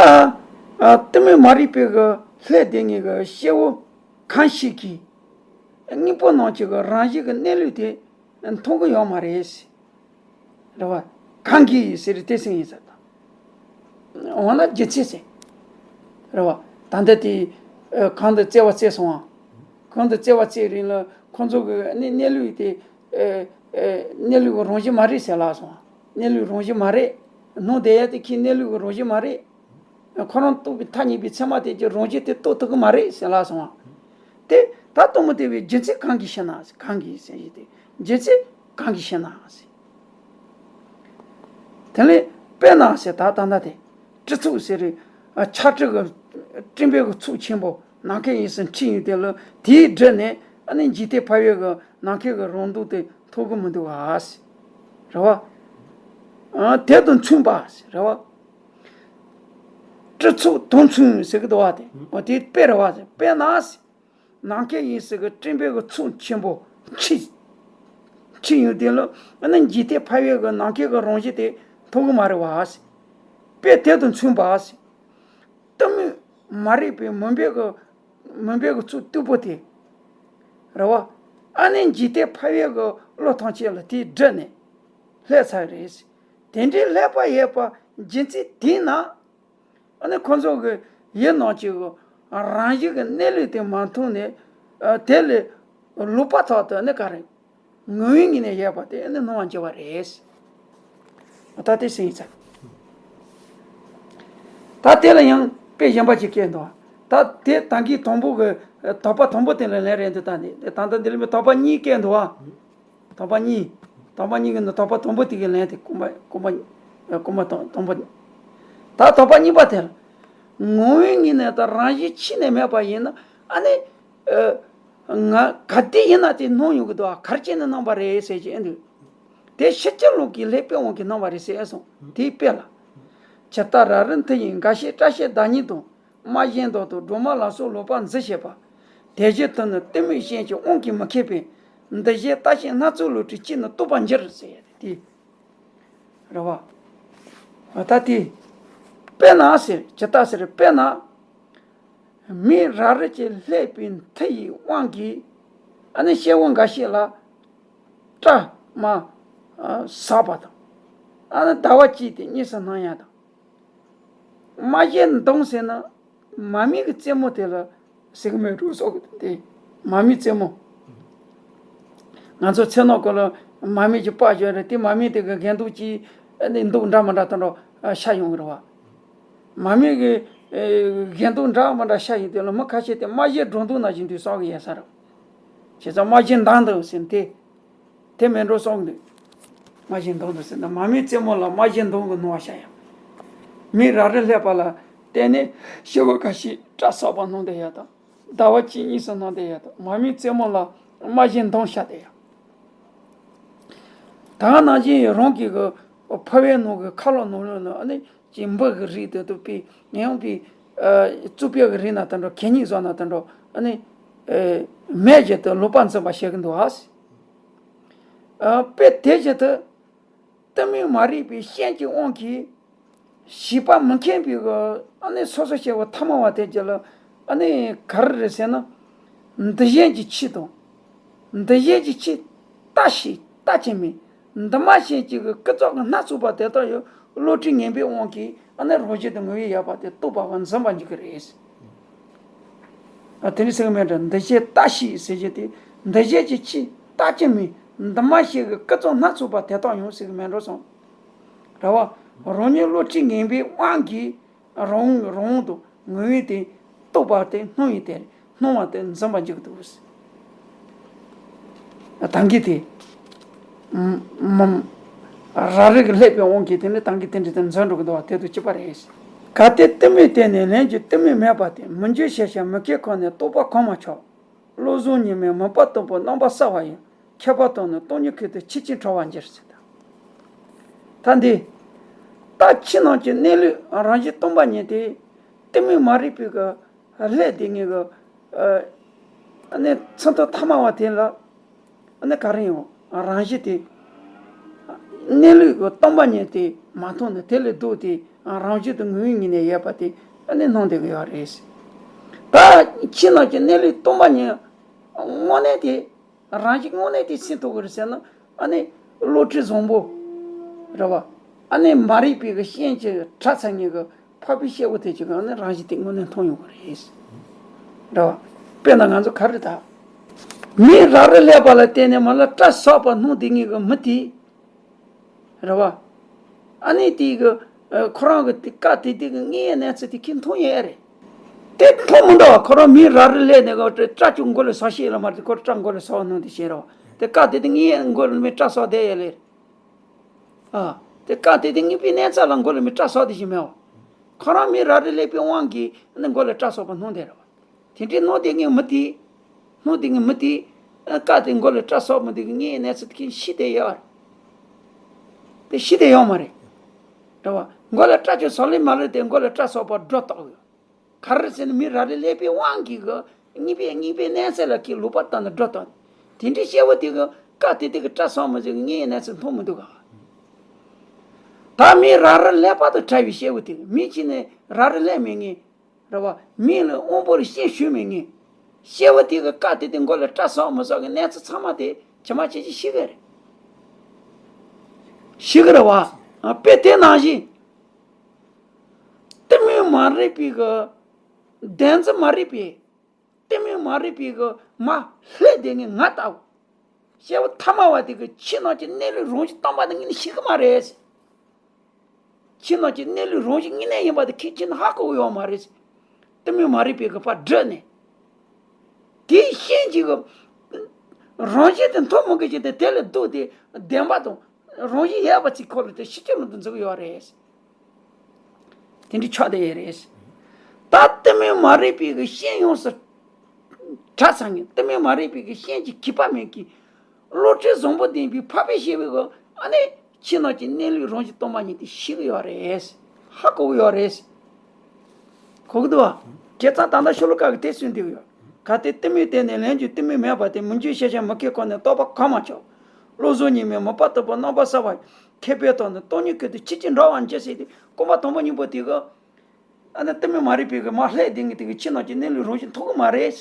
ཨ། གཏི་མུག་མ་རིག་པའི་གི་བསླད་བསྡད་མཁན་གྱི་སྐྱེ་བོ་གང་ཞིག་གིས་དངོས་པོ་རྣམས་ཀྱི་གི་རང་བཞིན་གྱི་གནས་ལུགས་དེ་མཐོང་གི་ཡོད་མ་རེད། རེད་བ། གང་གིས་ཟེར་དེ་སེང་ཡིན་ཟེར་དང་། འོ་ན་རྒྱུ་མཚན་ཟེར། རེད་བ། ད་ལྟ་དེ་ཨ་གང་དུ་བཙལ་བ་བཙལ་སོང་ཨ། གང་དུ་བཙལ་བ་བཙལ་རིང་ལ་ཁོང་ཚོ་གི་གནས་གནས་ལུགས་དེ་ཨ་ཨ་གནས་ལུགས་ཀྱི་རང་བཞིན་མ་རེད་ཟེར་ལབ་སོང་ཨ། གནས་ལུགས་རང་བཞིན་མ་རེད། སྣང་བསྡད་ཡ་དེ་ཁྱེད་གནས་ལུགས་ཀྱི་རང་བཞིན་མ་རེད། ཁོ་རང་རྟོགས་པའི་ཐ་སྙད་པའི་ཚད་མ་དེ་གི་རང་བཞིན་དེ་རྟོགས་ཐུབ་ཀྱི་མ་རེད་ཟེར་ལབ་སོང་བ། དེ་ད་རྟོགས་མི་ཐུབ་པའི་རྒྱུ་མཚན་གང་གིས་ཤེས་ན་ཟེར། གང་གིས་ཟེར་ཡིན་ཏེ། རྒྱུ་མཚན་གང་གིས་ཤེས་ན་ཟེར། དེ་ལས་དཔེར་ན་ཟེར། ད་ད་ལྟ་དེ་སྤྲིན་ཚོགས་ཟེར་རེད། ཨ། ཆར་སྤྲིན་གྱི་སྤྲིན་པའི་གི་ཚོགས་ཆེན་པོ་ནམ་མཁའི་དབྱིངས་སུ་འཁྲིགས་ཡོང་དུས་ལ། དེའི་འགྲམ་ནས་ཨ་ནི་འཇིག་རྟེན་ཕལ་བའི་གི་ནམ་མཁའི་གི་རང་སྟོང་དེ་མཐོང་གི་མི་འདུག་ག་ཟེར། རེད་བ། ཨ། དེ་དང་མཚུངས་པ་ཟེར། རེད་བ། སྤྲིན་ཚོགས་དང་མཚུངས་ཟེར་གི་འདུག་བ། དེ་འོ་དེ་དཔེ་རེད་བ་ཟེར། དཔེར་ན་ཟེར། ནམ་མཁའི་དབྱིངས་སུ་གི་སྤྲིན་པའི་གི་ཚོགས་ཆེན་པོ་འཁྲིགས། འཁྲིགས་ཡོང་དུས་ལ་ཨ་ནི་འཇིག་རྟེན་ཕལ་བའི་གི་ནམ་མཁའི་གི་རང་བཞིན་དེ་མཐོང་གི་མ་རེད་བ་ཟེར། དཔེ་དེ་དང་མཚུངས་པ་ཟེར། གཏི་མུག་མ་རིག་པའི་མུན་པའི་གི་མུན་པའི་གི་ཚོགས་རྟུལ་པོ་དེ། རེད་བ། ཨ་ནི་འཇིག་རྟེན་ཕལ་བའི་གི་བློ་ཐམས་ཅད་ལ་དེའི་འགྲམ་ནས་སླེབས་ཚར་རེད་ཟེར། དེ་འདྲའི་སླེབས་པ་ཡོད་པ་རྒྱུ་མཚན་དེས་ན། ཨ་ནི་ཁོ་ཚོ་གི་ཡིད་ནང་གི་རང་བཞིན་གྱི་གནས་ལུགས་དེ་མ་མཐོང་ནས། ཨ། དེ་ལས་ལོག་པ་ཐོག་ཏུ་ཨ་ནི་ག་རེ། ངོ་བོའི་ངོས་ནས་ཡོད་པ་དེ་ཨ་ནི་སྣང་བར་འགྱུར་བ་རེད། ད་དེ་ཟིན་ཚར། ད་དེ་ལ་ཡང་དཔེ་གཞན་པ་ཅིག་བཀལ་འདུག་ད་དེ་ད་གིན་དང་པོ་གི་དོགས་པ་དང་པོ་དེ་ལ་ལན་རེད་འདུག་ད་འདི་ད་ལྟ་འདི་ལ་མི་དོགས་པ་གཉིས་བཀལ་འདུག་བ། དོགས་པ་གཉིས། དོགས་པ་གཉིས་ཀྱི་ནང་དོགས་པ་དང་པོ་དེ་གི་ལན་དེ་རྐང་པ་རྐང་པ་རྐང་པ་དང་དང་པོ། ད་དོགས་པ་གཉིས་པ་དེ་ལ། ངོ་བོའི་ངོས་ནས་ད་རང་བཞིན་གཅིག་ནས་མེད་པ་ཡིན་ན། ཨ་ནི། ཨ། ང་ག་དུས་ཡིན་ན་དེ་སྣང་ཡོང་གི་འདུག་ག་རེ་བྱས་ནས་སྣང་བ་རེད་ཟེར་གྱི་ཨེ་འདུག་དེ་ཕྱི་ཕྱི་ལོགས་ཀྱི་ལྷའི་དཔེ་དབང་གིས་སྣང་བ་རེད་ཟེར་ཨེ་སོང་། དེའི་དཔེ་ལ། ཇི་ལྟར་ར་རི་མཐིལ་ཡིན་འགའ་ཞིག་སྐྲ་ཤད་ཟླ་ཉིན་དང་། རྨ་བྱའི་མདོག་ཏུ་སྒྲོལ་མ་ལ་སོགས་ལོག་པར་འཛིན་བྱེད་པ། དེ་བཞིན་དུ་ནི་གཏི་མུག་ཤེས་བྱའི་དབང་གིས་མི་ཁེགས་པས། འདུ་བྱེད་བརྟགས་ཤིང་སྣ་ཚོགས་བསླུས་ཏེ་གཅིག་ནི་རྟོགས་པར་འགྱུར་ཟེར་ཡ་དེ། རེད་བ། ད་དེ། དཔེར་ན་ཟེར། ཇི་ལྟར་ཟེར། དཔེར་ན། མེ་ར་རི་ཅིག་སླེབས་པའི་མཐུ་ཡི་དབང་གིས། ཨ་ནི་སྐྱེ་བོ་འགའ་ཞིག་ལ་སྐྲ་དམར་ཟག་པ་དང་། ཨ་ནི་ཟླ་བ་གཅིག་དེ་གཉིས་སུ་སྣང་ཡ་དང་། རྨ་བྱའི་མདོག་ཟེར་ན་མ་སྨད་ཀྱི་རྩེ་མོ་དེ་ལ་ཟེར་གི་མེད་འགྲོ་སོགས་ཀྱི་དེ། མ་སྨད་རྩེ་མོ། ང་ཚོ་མཚན་ནག་གོ་ལ་མ་སྨད་ཀྱི་པར་བཞག་རེད། དེ་མ་སྨད་དེ་གི་གན་འདུག་ཅིག་ཨ་ནི་འདུག་འདྲ་མི་འདྲ་དང་འགྲོ་ཤར་ཡོང་གི་རེད་བ། མ་སྨད་ཀྱི་གན་འདུག་འདྲ་མི་འདྲ་ཤར་ཡོང་དུས་ལ་མི་ཁ་ཤས་དེ་རྨ་བྱའི་སྒྲོ་འདོགས་ནང་བཞིན་དུ་བསམ་གི་ཡོད་ས་རེད། བྱས་ཙང་རྨ་བྱའི་མདོག་འདུག་ཟེར་དེ། དེ་མིན་འགྲོ་སོང་འདུག་རྨ་བྱའི་མདོག་འདུག་ཟེར་ན་མ་སྨད་རྩེ་མོ་ལ་རྨ་བྱའི་མདོག་གི་སྣང་བ་ཤར་ཡ། མེ་ར་རི་སླེབས་པ་ལ་བརྟེན་ནས་སྐྱེ་བོ་འགའ་ཞིག་སྐྲ་ཟག་པ་སྣང་བསྡད་ཡ་དང་། ཟླ་བ་གཅིག་གཉིས་སུ་སྣང་བསྡད་ཡ་དང་། མ་སྨད་རྩེ་མོ་ལ་རྨ་བྱའི་མདོག་ཤར་བསྡད་ཡ། ད་ག་ནང་བཞིན་རང་གི་གི་ཕ་བའི་ནང་གི་ཁ་ལོ་ནང་ལོགས་ནང་ཨ་ནི་ཅིག་འབུ་གི་རིགས་དེ་ཚོ་དཔེ་ངན་པའི་རྩུབ་པའི་གི་རིགས་ན་དེ་འདྲ། གད་སྙིགས་བཟོ་ན་དེ་འདྲ། ཨ་ནི་མེད་བཞིན་དུ་ལོག་པར་འཛིན་པ་བྱེད་ཀྱི་འདུག་ཨ། དཔེ་དེ་བཞིན་དུ་གཏི་མུག་མ་རིག་པའི་ཤེས་ཀྱི་དབང་གིས་བྱིས་པ་མི་མཁྱེན་པའི་གི་ཨ་ནི་སོ་སོ་སྐྱེ་བོ་ཐ་མལ་པ་དེ་ཅིག་ལ་ཨ་ནི་ག་རེ་རེད་ཟེར་ན། འདུ་བྱེད་ཀྱི་ཆོས་དང་། འདུ་བྱེད་ཀྱི་ཆོས་བལྟ་ཞིང་བལྟ་ཅི་མིན། འདུ་མ་བྱེད་ཀྱི་ཀུན་རྫོབ་ཀྱི་སྣ་ཚོགས་པ་དེ་དག་ཡང་བློ་གྲོས་ངན་པའི་དབང་གིས་ཨ་ནི་རང་བཞིན་དུ་ངོ་བོས་ཡོད་པ་དེ་རྟོགས་པ་བ་འཛིན་པར་འཇུག་གི་རེད། ཨ། དེ་ནི་ཟེར་གི་མེད་འགྲོ། འདུ་བྱེད་བལྟ་ཞིང་ཟེར་གྱི་དེ། འདུ་བྱེད་ཀྱི་ཆོས་བལྟ་ཅི་མིན། འདུ་མ་བྱེད་ཀྱི་ཀུན་རྫོབ་སྣ་ཚོགས་པ་དེ་དག་ཡང་ཟེར་གི་མེད་འགྲོ་སོང་། རེད་བ། རང་ཉིད་བློ་གྲོས་ངན་པའི་དབང་གིས། རང་རང་དུ་ངོ་བོས་དེ་རྟོགས་པ་དེ་སྣང་བའི་དེ་སྣང་བ་དེ་འཛིན་པར་འཇུག་གི་འདུག་ཟེར། ད་གིན་དེ་མ་ར་རི་གི་སླེབས་པའི་དབང་གིས་དེ་ནི་ད་གིན་དེ་འདྲ་དེ་འཛིན་འགྲོ་གི་འདུག་བ། དེ་དང་གཅིག་པ་རེད་ཟེར། གལ་ཏེ་གཏི་མུག་བརྟེན་ནས་ལན་གྱི་གཏི་མུག་མེད་པ་དེ། མི་འགྱུར་ཞེས་བྱ་མི་སྐྱེ་ཁོ་ནས་རྟོགས་པ་གང་མ་ཆགས། བློ་བཟང་ཉི་མས་མུན་པ་དང་པོ་རྣམ་པར་བསལ་བ་ཡིན། ཁྱབ་པ་དང་ནི་སྟོང་ཉིད་ཁུད་དུ་ཆོས་ཅན་གྲོལ་བར་འགྱུར་ཟེར། ད་འདི་ད་ཕྱི་ནང་གི་གནས་ལུགས་རང་བཞིན་སྟོང་པ་ཉིད་དེ་གཏི་མུག་མ་རིག་པའི་གི་ལྷད་དེ་ངེས་གི་ནི་ཚུལ་མཐུན་ཐ་མལ་པ་དེ་ལ་ནི་ག་རེ་ཡོང་། རང་བཞིན་དེ་གནས་ལུགས་ཀྱི་སྟོང་པ་ཉིད་དེ་མ་མཐོང་ནས་དེ་ལས་ལྡོག་སྟེ་རང་བཞིན་དུ་ངོ་བོའི་ངོས་ནས་ཡོད་པ་དེ་ནི་སྣང་བསྡད་ཀྱི་ཡོད་རེད། ད་ཕྱི་ནང་གི་གནས་ལུགས་སྟོང་པ་ཉིད་དངོས་གནས་དེ། རང་བཞིན་དངོས་གནས་དེ་ཤེས་ཐུབ་ཀྱི་རེད་ཟེར་ན། ཨ་ནི་བློ་གྲོས་བཟང་པོ་རེད་བ། ཨ་ནི་མ་རིག་པའི་གི་ཤེས་བྱའི་གྲྭ་ཚང་གི་འཕགས་པའི་སྐྱེ་བོ་དེ་ཅིག་གི་ཨ་ནི་རང་བཞིན་དེ་དངོས་གནས་མཐོང་ཡོང་གི་རེད། རེད་བ། དཔེར་ན་ང་ཚོ་ག་རེ་ད། མེ་ར་རི་སླེབས་པ་ལ་བརྟེན་ནས་མ་ལ་སྐྲ་ཟག་པ་སྣང་བསྡད་མཁན་གི་མི་དེ། རེད་བ། ཨ་ནི་དེ་གི་ ཨ། ཁོ་རང་གི་དེ་སྐབས་དེ་དུས་ཀྱི་དངོས་ཡོད་གནས་ཚུལ་དེ་ཁྱེད་མཐོང་ཡོད་རེད། དེ་མཐོང་མི་འདུག་ཁོ་རང་མི་ར་རི་སླེབས་ནས་ཁོ་སྐྲ་ཅིག་མགོ་ལ་ཟ་ཤེས་ལ་མ་རེད། ཁོ་སྐྲ་མགོ་ལ་ཟ་བ་ནང་དེ་བྱས་རོགས། དེ་སྐབས་དེ་དུས་དངོས་ཡོད་མགོ་ལ་མི་སྐྲ་ཟ་བསྡད་ཡོད་ལེ། ཨ། དེ་སྐབས་དེ་དུས་དངོས་པོའི་གནས་ཚུལ་ལ་མགོ་ལ་མི་སྐྲ་ཟ་བསྡད་ཀྱི་མེད་བ། ཁོ་རང་མི་ར་རི་སླེབས་པའི་དབང་གིས་ནི་མགོ་ལ་སྐྲ་ཟ་བ་སྣང་བསྡད་རེད་བ། དེ་འདྲའི་སྣང་བསྡད་མཁན་མི་དེ། སྣང་བསྡད་མཁན་མི་དེ། ཨ། སྐབས་དེ་མགོ་ལ་སྐྲ་ཟ་མི་དེ་གི་དངོས་ཡོད་གནས་ཚུལ་དེ་ཁྱེད་ཤེས་བསྡད་ཡོད་རེད། དེ་ཤེས་བསྡད་ཡོད་མ་རེད། རེད་བ། མགོ་ལ་སྐྲ་ཅིག་ཟ་ལེ་མ་ལེ་དེ་མགོ་ལ་སྐྲ་ཟ་བ་སྒྲོ་བཏགས་ཡོད། ག་རེ་ཟེར་ན་མི་ར་རི་སླེབས་པའི་དབང་གིས་གི་དངོས་པོའི་དངོས་པོའི་གནས་ཚུལ་ལ་ཁྱེད་ལོག་པར་བལྟས་ནས་སྒྲོ་བཏགས། དེ་འདྲའི་སྐྱེ་བོ་དེ་གི་སྐབས་དེ་དུས་ཀྱི་སྐྲ་ཟ་མི་ཚོ་གི་དངོས་ཡོད་གནས་ཚུལ་མཐོང་མི་འདུག་ག་ད་མི་ར་རི་སླེབས་པ་དང་བྲལ་བའི་སྐྱེ་བོ་དེ་གི་མི་གཅིག་ནས་ར་རི་སླེབས་མེད་ངེས། རེད་བ། མི་ལ་དབང་པོ་ལ་ཤེས་ཞུས་མེད་ངེས། སྐྱེ་བོ་དེ་གི་སྐབས་དེ་དུས་མགོ་ལ་སྐྲ་ཟ་མི་ཟ་གི་གནས་ཚུལ་ཚང་མ་དེ་ཇི་མ་ཇི་བཞིན་ཤེས་གི་རེད། ཤེས་གི་རེད་བ། ཨ། དཔེ་དེ་ནང་བཞིན། གཏི་མུག་མ་རིག་པའི་གི་བདེན་འཛིན་མ་རིག་པའི། གཏི་མུག་མ་རིག་པའི་གི་མ་ལྷོད་བསྡད་མཁན་ང་ལྟ་བུ། སྐྱེ་བོ་ཐ་མལ་པ་དེ་གི་ཕྱི་ནང་གི་གནས་ལུགས་རང་བཞིན་སྟོང་པ་དེ་ངས་ནི་ཤེས་གི་མ་རེད། ཕྱི་ནང་གི་གནས་ལུགས་རང་བཞིན་དངོས་གནས་ཡིན་པ་དེ་ཁྱེད་ཀྱིས་ནི་ཧ་གོ་གི་ཡོད་མ་རེད། གཏི་མུག་མ་རིག་པའི་གི་ཕར་བསྒྲིབས་ནས། དེའི་ཤེས་ཀྱི་གི་རང་བཞིན་དེ་མཐོང་མི་དགོས་ཀྱི་དེ་དེ་ལས་ལྡོག་སྟེ་བདེན་པ་དང་རང་བཞིན་ཡོད་པ་ཅིག་ཁོ་ལ་དེ་ཕྱི་ཁྱོད་ལ་དུ་འཛིན་གི་ཡོད་རེད། དེ་འདྲའི་ཆགས་བསྡད་ཡོད་རེད། ད་གཏི་མུག་མ་རིག་པའི་གི་ཤེས་ཡོངས་སུ་གྲགས་ཚར་ངེས། གཏི་མུག་མ་རིག་པའི་གི་ཤེས་ཀྱི་གྱིས་པ་མེད་ཀྱི་བློ་གྲོས་བཟང་པོ་ལྡན་པའི་འཕགས་པའི་སྐྱེ་བོའི་གི་ཨ་ནི་ཕྱི་ནང་གི་གནས་ལུགས་རང་བཞིན་སྟོང་པ་ཉིད་དེ་ཤེས་གི་ཡོད་རེད། ཧ་གོ་གི་ཡོད་རེད། གོ་གི་འདུག་བ། བྱས་ཙང་ད་ལྟ་ཤོ་ལོ་ཀ་གི་དེ་གསུངས་བསྡད་ཡོད། གལ་ཏེ་གཏི་མུག་བརྟས་ནས་ལན་རྒྱུ་གཏི་མུག་མེད་པ་དེ། མི་འགྱུར་ཤེས་བྱ་མི་སྐྱེ་ཁོ་ནས། རྟོག་པ་གོམས་མ་ཆགས། བློ་བཟང་ཉི་མས་མུན་པ་དུ་བའི་རྣམ་པར་གསལ་བ། མཁས་པས་བརྟགས་ནས་སྟོང་ཉིད་ཀུན་ཏུ་ཆོས་ཅན་འདྲ་བར་འགྱུར་ཟེར་ཏེ། རྐང་པ་དང་པོ་གཉིས་པོ་དེ་གི་ཨ་ནི་གཏི་མུག་མ་རིག་པའི་གི་མ་ལྷོད་བསྡད་མཁན་དེ་གི་ཕྱི་ནང་གི་གནས་ལུགས་རང་བཞིན་མཐོང་གི་མ་རེད།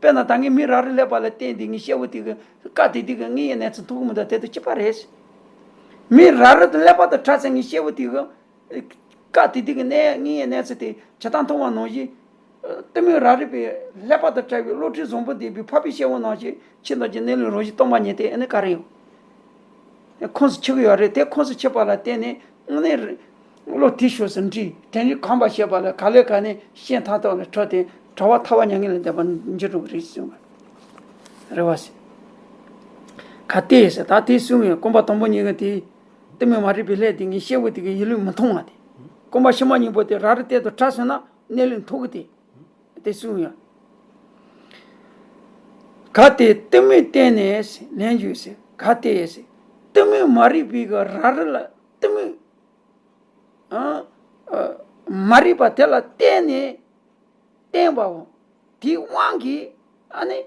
དཔེར་ན་ད་ངས་མི་ར་རི་སླེབས་པ་ལ་བརྟེན་ཏེ་ངས་སྐྱེ་བོ་དེ་གི་སྐབས་དེ་དུས་གི་དངོས་ཡོད་གནས་ཚུལ་མཐོང་གི་མི་འདུག་དེ་དང་གཅིག་པ་རེད། མི་ར་རི་དུ་སླེབས་པ་དང་བྲལ་ཚར་ངས་སྐྱེ་བོ་དེ་གི་སྐབས་དེ་དུས་གི་གནས་དངོས་ཡོད་གནས་ཚུལ་དེ་ཇི་ལྟར་མཐོང་བ་ནང་བཞིན། གཏི་མུག་ར་རི་པའི་སླེབས་པ་དང་བྲལ་བའི་བློ་གྲོས་བཟང་པོ་ལྡན་པའི་འཕགས་པའི་སྐྱེ་བོ་ནང་བཞིན་ཕྱི་ནང་གི་གནས་ལུགས་རང་བཞིན་སྟོང་པ་ཉིད་དེ་ཨ་ནི་ག་རེ་ཡོད། ཁོངས་སུ་ཆུད་ཀྱི་ཡོད་རེད། དེ་ཁོངས་སུ་ཆུད་པ་ལ་བརྟེན་ནས་དངོས་གནས་བློ་དེ་ཕྱོགས་སུ་འདྲིས། དེ་ནི་གོམས་པར་བྱས་པ་ལ་ག་ལེ་ག་ནས་ཤེས་ཐག་ཐག་ནས་འཕྲོ་དེ་གྲོལ་བ་ཐར་པ་མྱ་ངན་ལས་འདས་པ་འགྱུར་འགྲོ་གི་རེད་གསུངས་པ་རེད་བ། གལ་ཏེ་ཟེར་ད་དེ་གསུངས་ཡོད། རྐང་པ་དང་པོ་གཉིས་ཀ་དེ་གཏི་མུག་མ་རིག་པའི་སླད་དེ་ངས་སྐྱེ་བོ་དེ་གི་ཡིད་ལུས་མི་མཐོང་བ་དེ། རྐང་པ་ཕྱི་མ་གཉིས་པོ་དེ་ར་རི་སྟེང་དུ་བྲལ་སོང་ན་གནས་ལུགས་མཐོང་གི་དེ། དེ་གསུངས་ཡོད། གལ་ཏེ་གཏི་མུག་བརྟས་ནས་ལན་རྒྱུ་ཟེར། གལ་ཏེ་ཟེར། གཏི་མུག་མ་རིག་པའི་གི་ར་རི་ལ་གཏི་མུག་ཨ། ཨ། མ་རིག་པ་དེ་ལ་བརྟེན་ནས་བརྟེན་པའོ། དེའི་དབང་གིས་ཨ་ནི་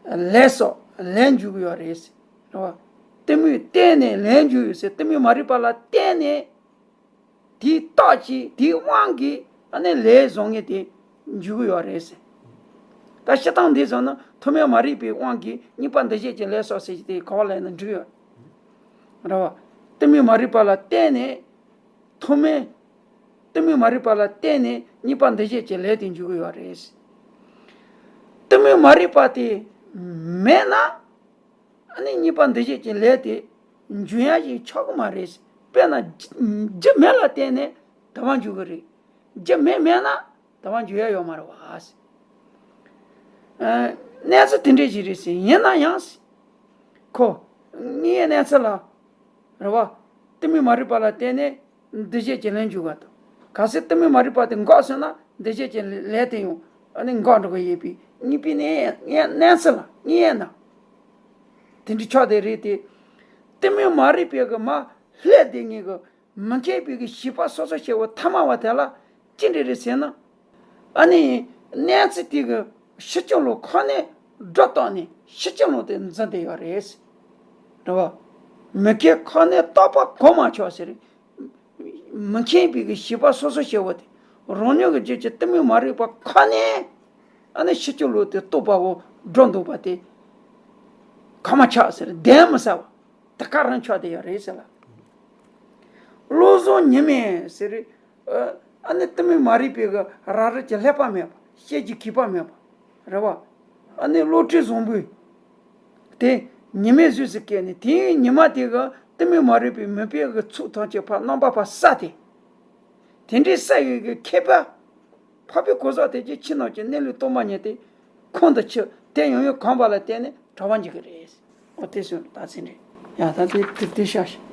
ཨ། ལས་སོགས་ལས་འཇུག་གི་ཡོད་རེད་ཟེར། རེད་བ། གཏི་མུག་བརྟས་ནས་ལན་རྒྱུ་ཟེར། གཏི་མུག་མ་རིག་པ་ལ་བརྟེན་ནས། དེའི་རྟགས་ཀྱིས་དེའི་དབང་གིས་ཨ་ནི་ལས་བཟང་ངན་དེ་འཇུག་གི་ཡོད་རེད་ཟེར། ད་སྤྱིར་བཏང་འདི་ཚོ་ནི་ཐོག་མའི་མ་རིག་པའི་དབང་གིས་གཉིས་པ་འདུ་བྱེད་ཀྱི་ལས་སོགས་ཟེར་གྱི་དེ་ག་བ་ལས་ན་འགྲིག་ཡོད། རེད་བ། གཏི་མུག་མ་རིག་པ་ལ་བརྟེན་ནས་ཐོག་མའི། གཏི་མུག་མ་རིག་པ་ལ་བརྟེན་ནས་གཉིས་པ་འདུ་བྱེད་ཀྱི་ལས་དེ་འཇུག་གི་ཡོད་རེད། གཏི་མུག་མ་རིག་པ་དེ་མེད་ན། ཨ་ནི་གཉིས་པ་འདུ་བྱེད་ཀྱི་ལས་དེ་འཇུག་ཡ་ཞིག་ཆགས་ཀྱི་མ་རེད། དཔེར་ན་རྒྱུ་མེད་ལ་བརྟེན་ནས་དལ་བ་འཇུག་གི་རེད། རྒྱུ་མེད་མེད་ན་དལ་བ་འཇུག་ཡ་ཡོད་མ་རེད་བ། ཨ། གནས་ཚུལ་དེ་འདྲ་ཞིག་རེད་ཟེར། ཡིན་ན་ཡང་ཁོ་དངོས་ཡོད་གནས་ཚུལ་ལ། རེད་བ། གཏི་མུག་མ་རིག་པ་ལ་བརྟེན་ནས་འདུ་བྱེད་ཀྱི་ལས་འཇུག་པ་དང་། གལ་སྲིད་གཏི་མུག་མ་རིག་པ་དེ་འགགས་སོང་ན་འདུ་བྱེད་ཀྱི་ལས་དེ་ཡང་ཨ་ནི་འགག་འགྲོ་གི་ཡོད་པའི་གཉིས་པའི་གནས་གནས་ཚུལ་ལ་གཉིས་ཡོད་ན། དེ་འདྲའི་ཆགས་དེ་རེད་དེ། གཏི་མུག་མ་རིག་པའི་གི་མ་ལྷོད་དེ་ངེས་གི་མི་མཁས་པའི་གི་བྱིས་པ་སོ་སོ་སྐྱེ་བོ་ཐ་མལ་པ་དེ་ལ་ཅི་འདྲ་རེད་ཟེར་ན། ཨ་ནི་གནས་ཚུལ་དེ་གི་ཕྱི་ཁྱོད་ལ་ཁོ་ནས་སྒྲོ་བཏགས་ནས་ཕྱི་ཁྱོད་ལ་དེ་འཛིན་བསྡད་ཡོད་རེད། རེད་བ། མི་སྐྱེ་ཁོ་ནས་རྟོག་པ་གོམས་མ་ཆོག་ཟེར། མི་མཁས་པའི་གི་བྱིས་པ་སོ་སོ་སྐྱེ་བོ་དེ་རང་ཉིད་ཀྱི་རྒྱུད་ཀྱི་གཏི་མུག་མ་རིག་པ་ཁོ་ནས་ཨ་ནི་ཕྱི་ཁྱོད་ལ་དེ་རྟོག་པ་བོ་སྒྲོ་འདོགས་པ་དེ་གོམས་མ་ཆོག་ཟེར། གདེང་མི་ཟ་བ་དེ་ག་རང་ཆགས་བསྡད་ཡོད་རེད་ཟེར་ལ། བློ་བཟང་ཉི་མས་ཟེར། ཨ་ནི་གཏི་མུག་མ་རིག་པའི་གི་ར་རི་གི་ཀླད་པ་མེད་པ། ཤེས་ཀྱི་གོ་བ་མེད་པ། རེད་བ། ཨ་ནི་བློ་གྲོས་བཟང་པོས། དེ་ཉི་མའི་གཟུགས་སུ་བཀོད་ནས་དེའི་ཉི་མ་དེ་གི་ གཏི་མུག་མ་རིག་པའི་མུན་པའི་གི་ཚུགས་ཐམས་ཅད་ཕར་རྣམ་པར་ཕར་བསལ་ཏེ། དེ་འདྲའི་བསལ་བའི་གི་ཁྱད་པར། འཕགས་པའི་གོ་ས་དེ་ཅིག་ཕྱི་ནང་གི་གནས་ལུགས་སྟོང་པ་ཉིད་དེ་ཁོང་དུ་ཆུད་དེ་ཡང་ཡང་གོམས་པ་ལ་བརྟེན་ནས་གྲོལ་བར་འགྱུར་གི་རེད། འོ་དེ་སོང་ད་ཚིག་འདི། ཡ་ད་དེ་དེ་དེ་བཤད་ཤིག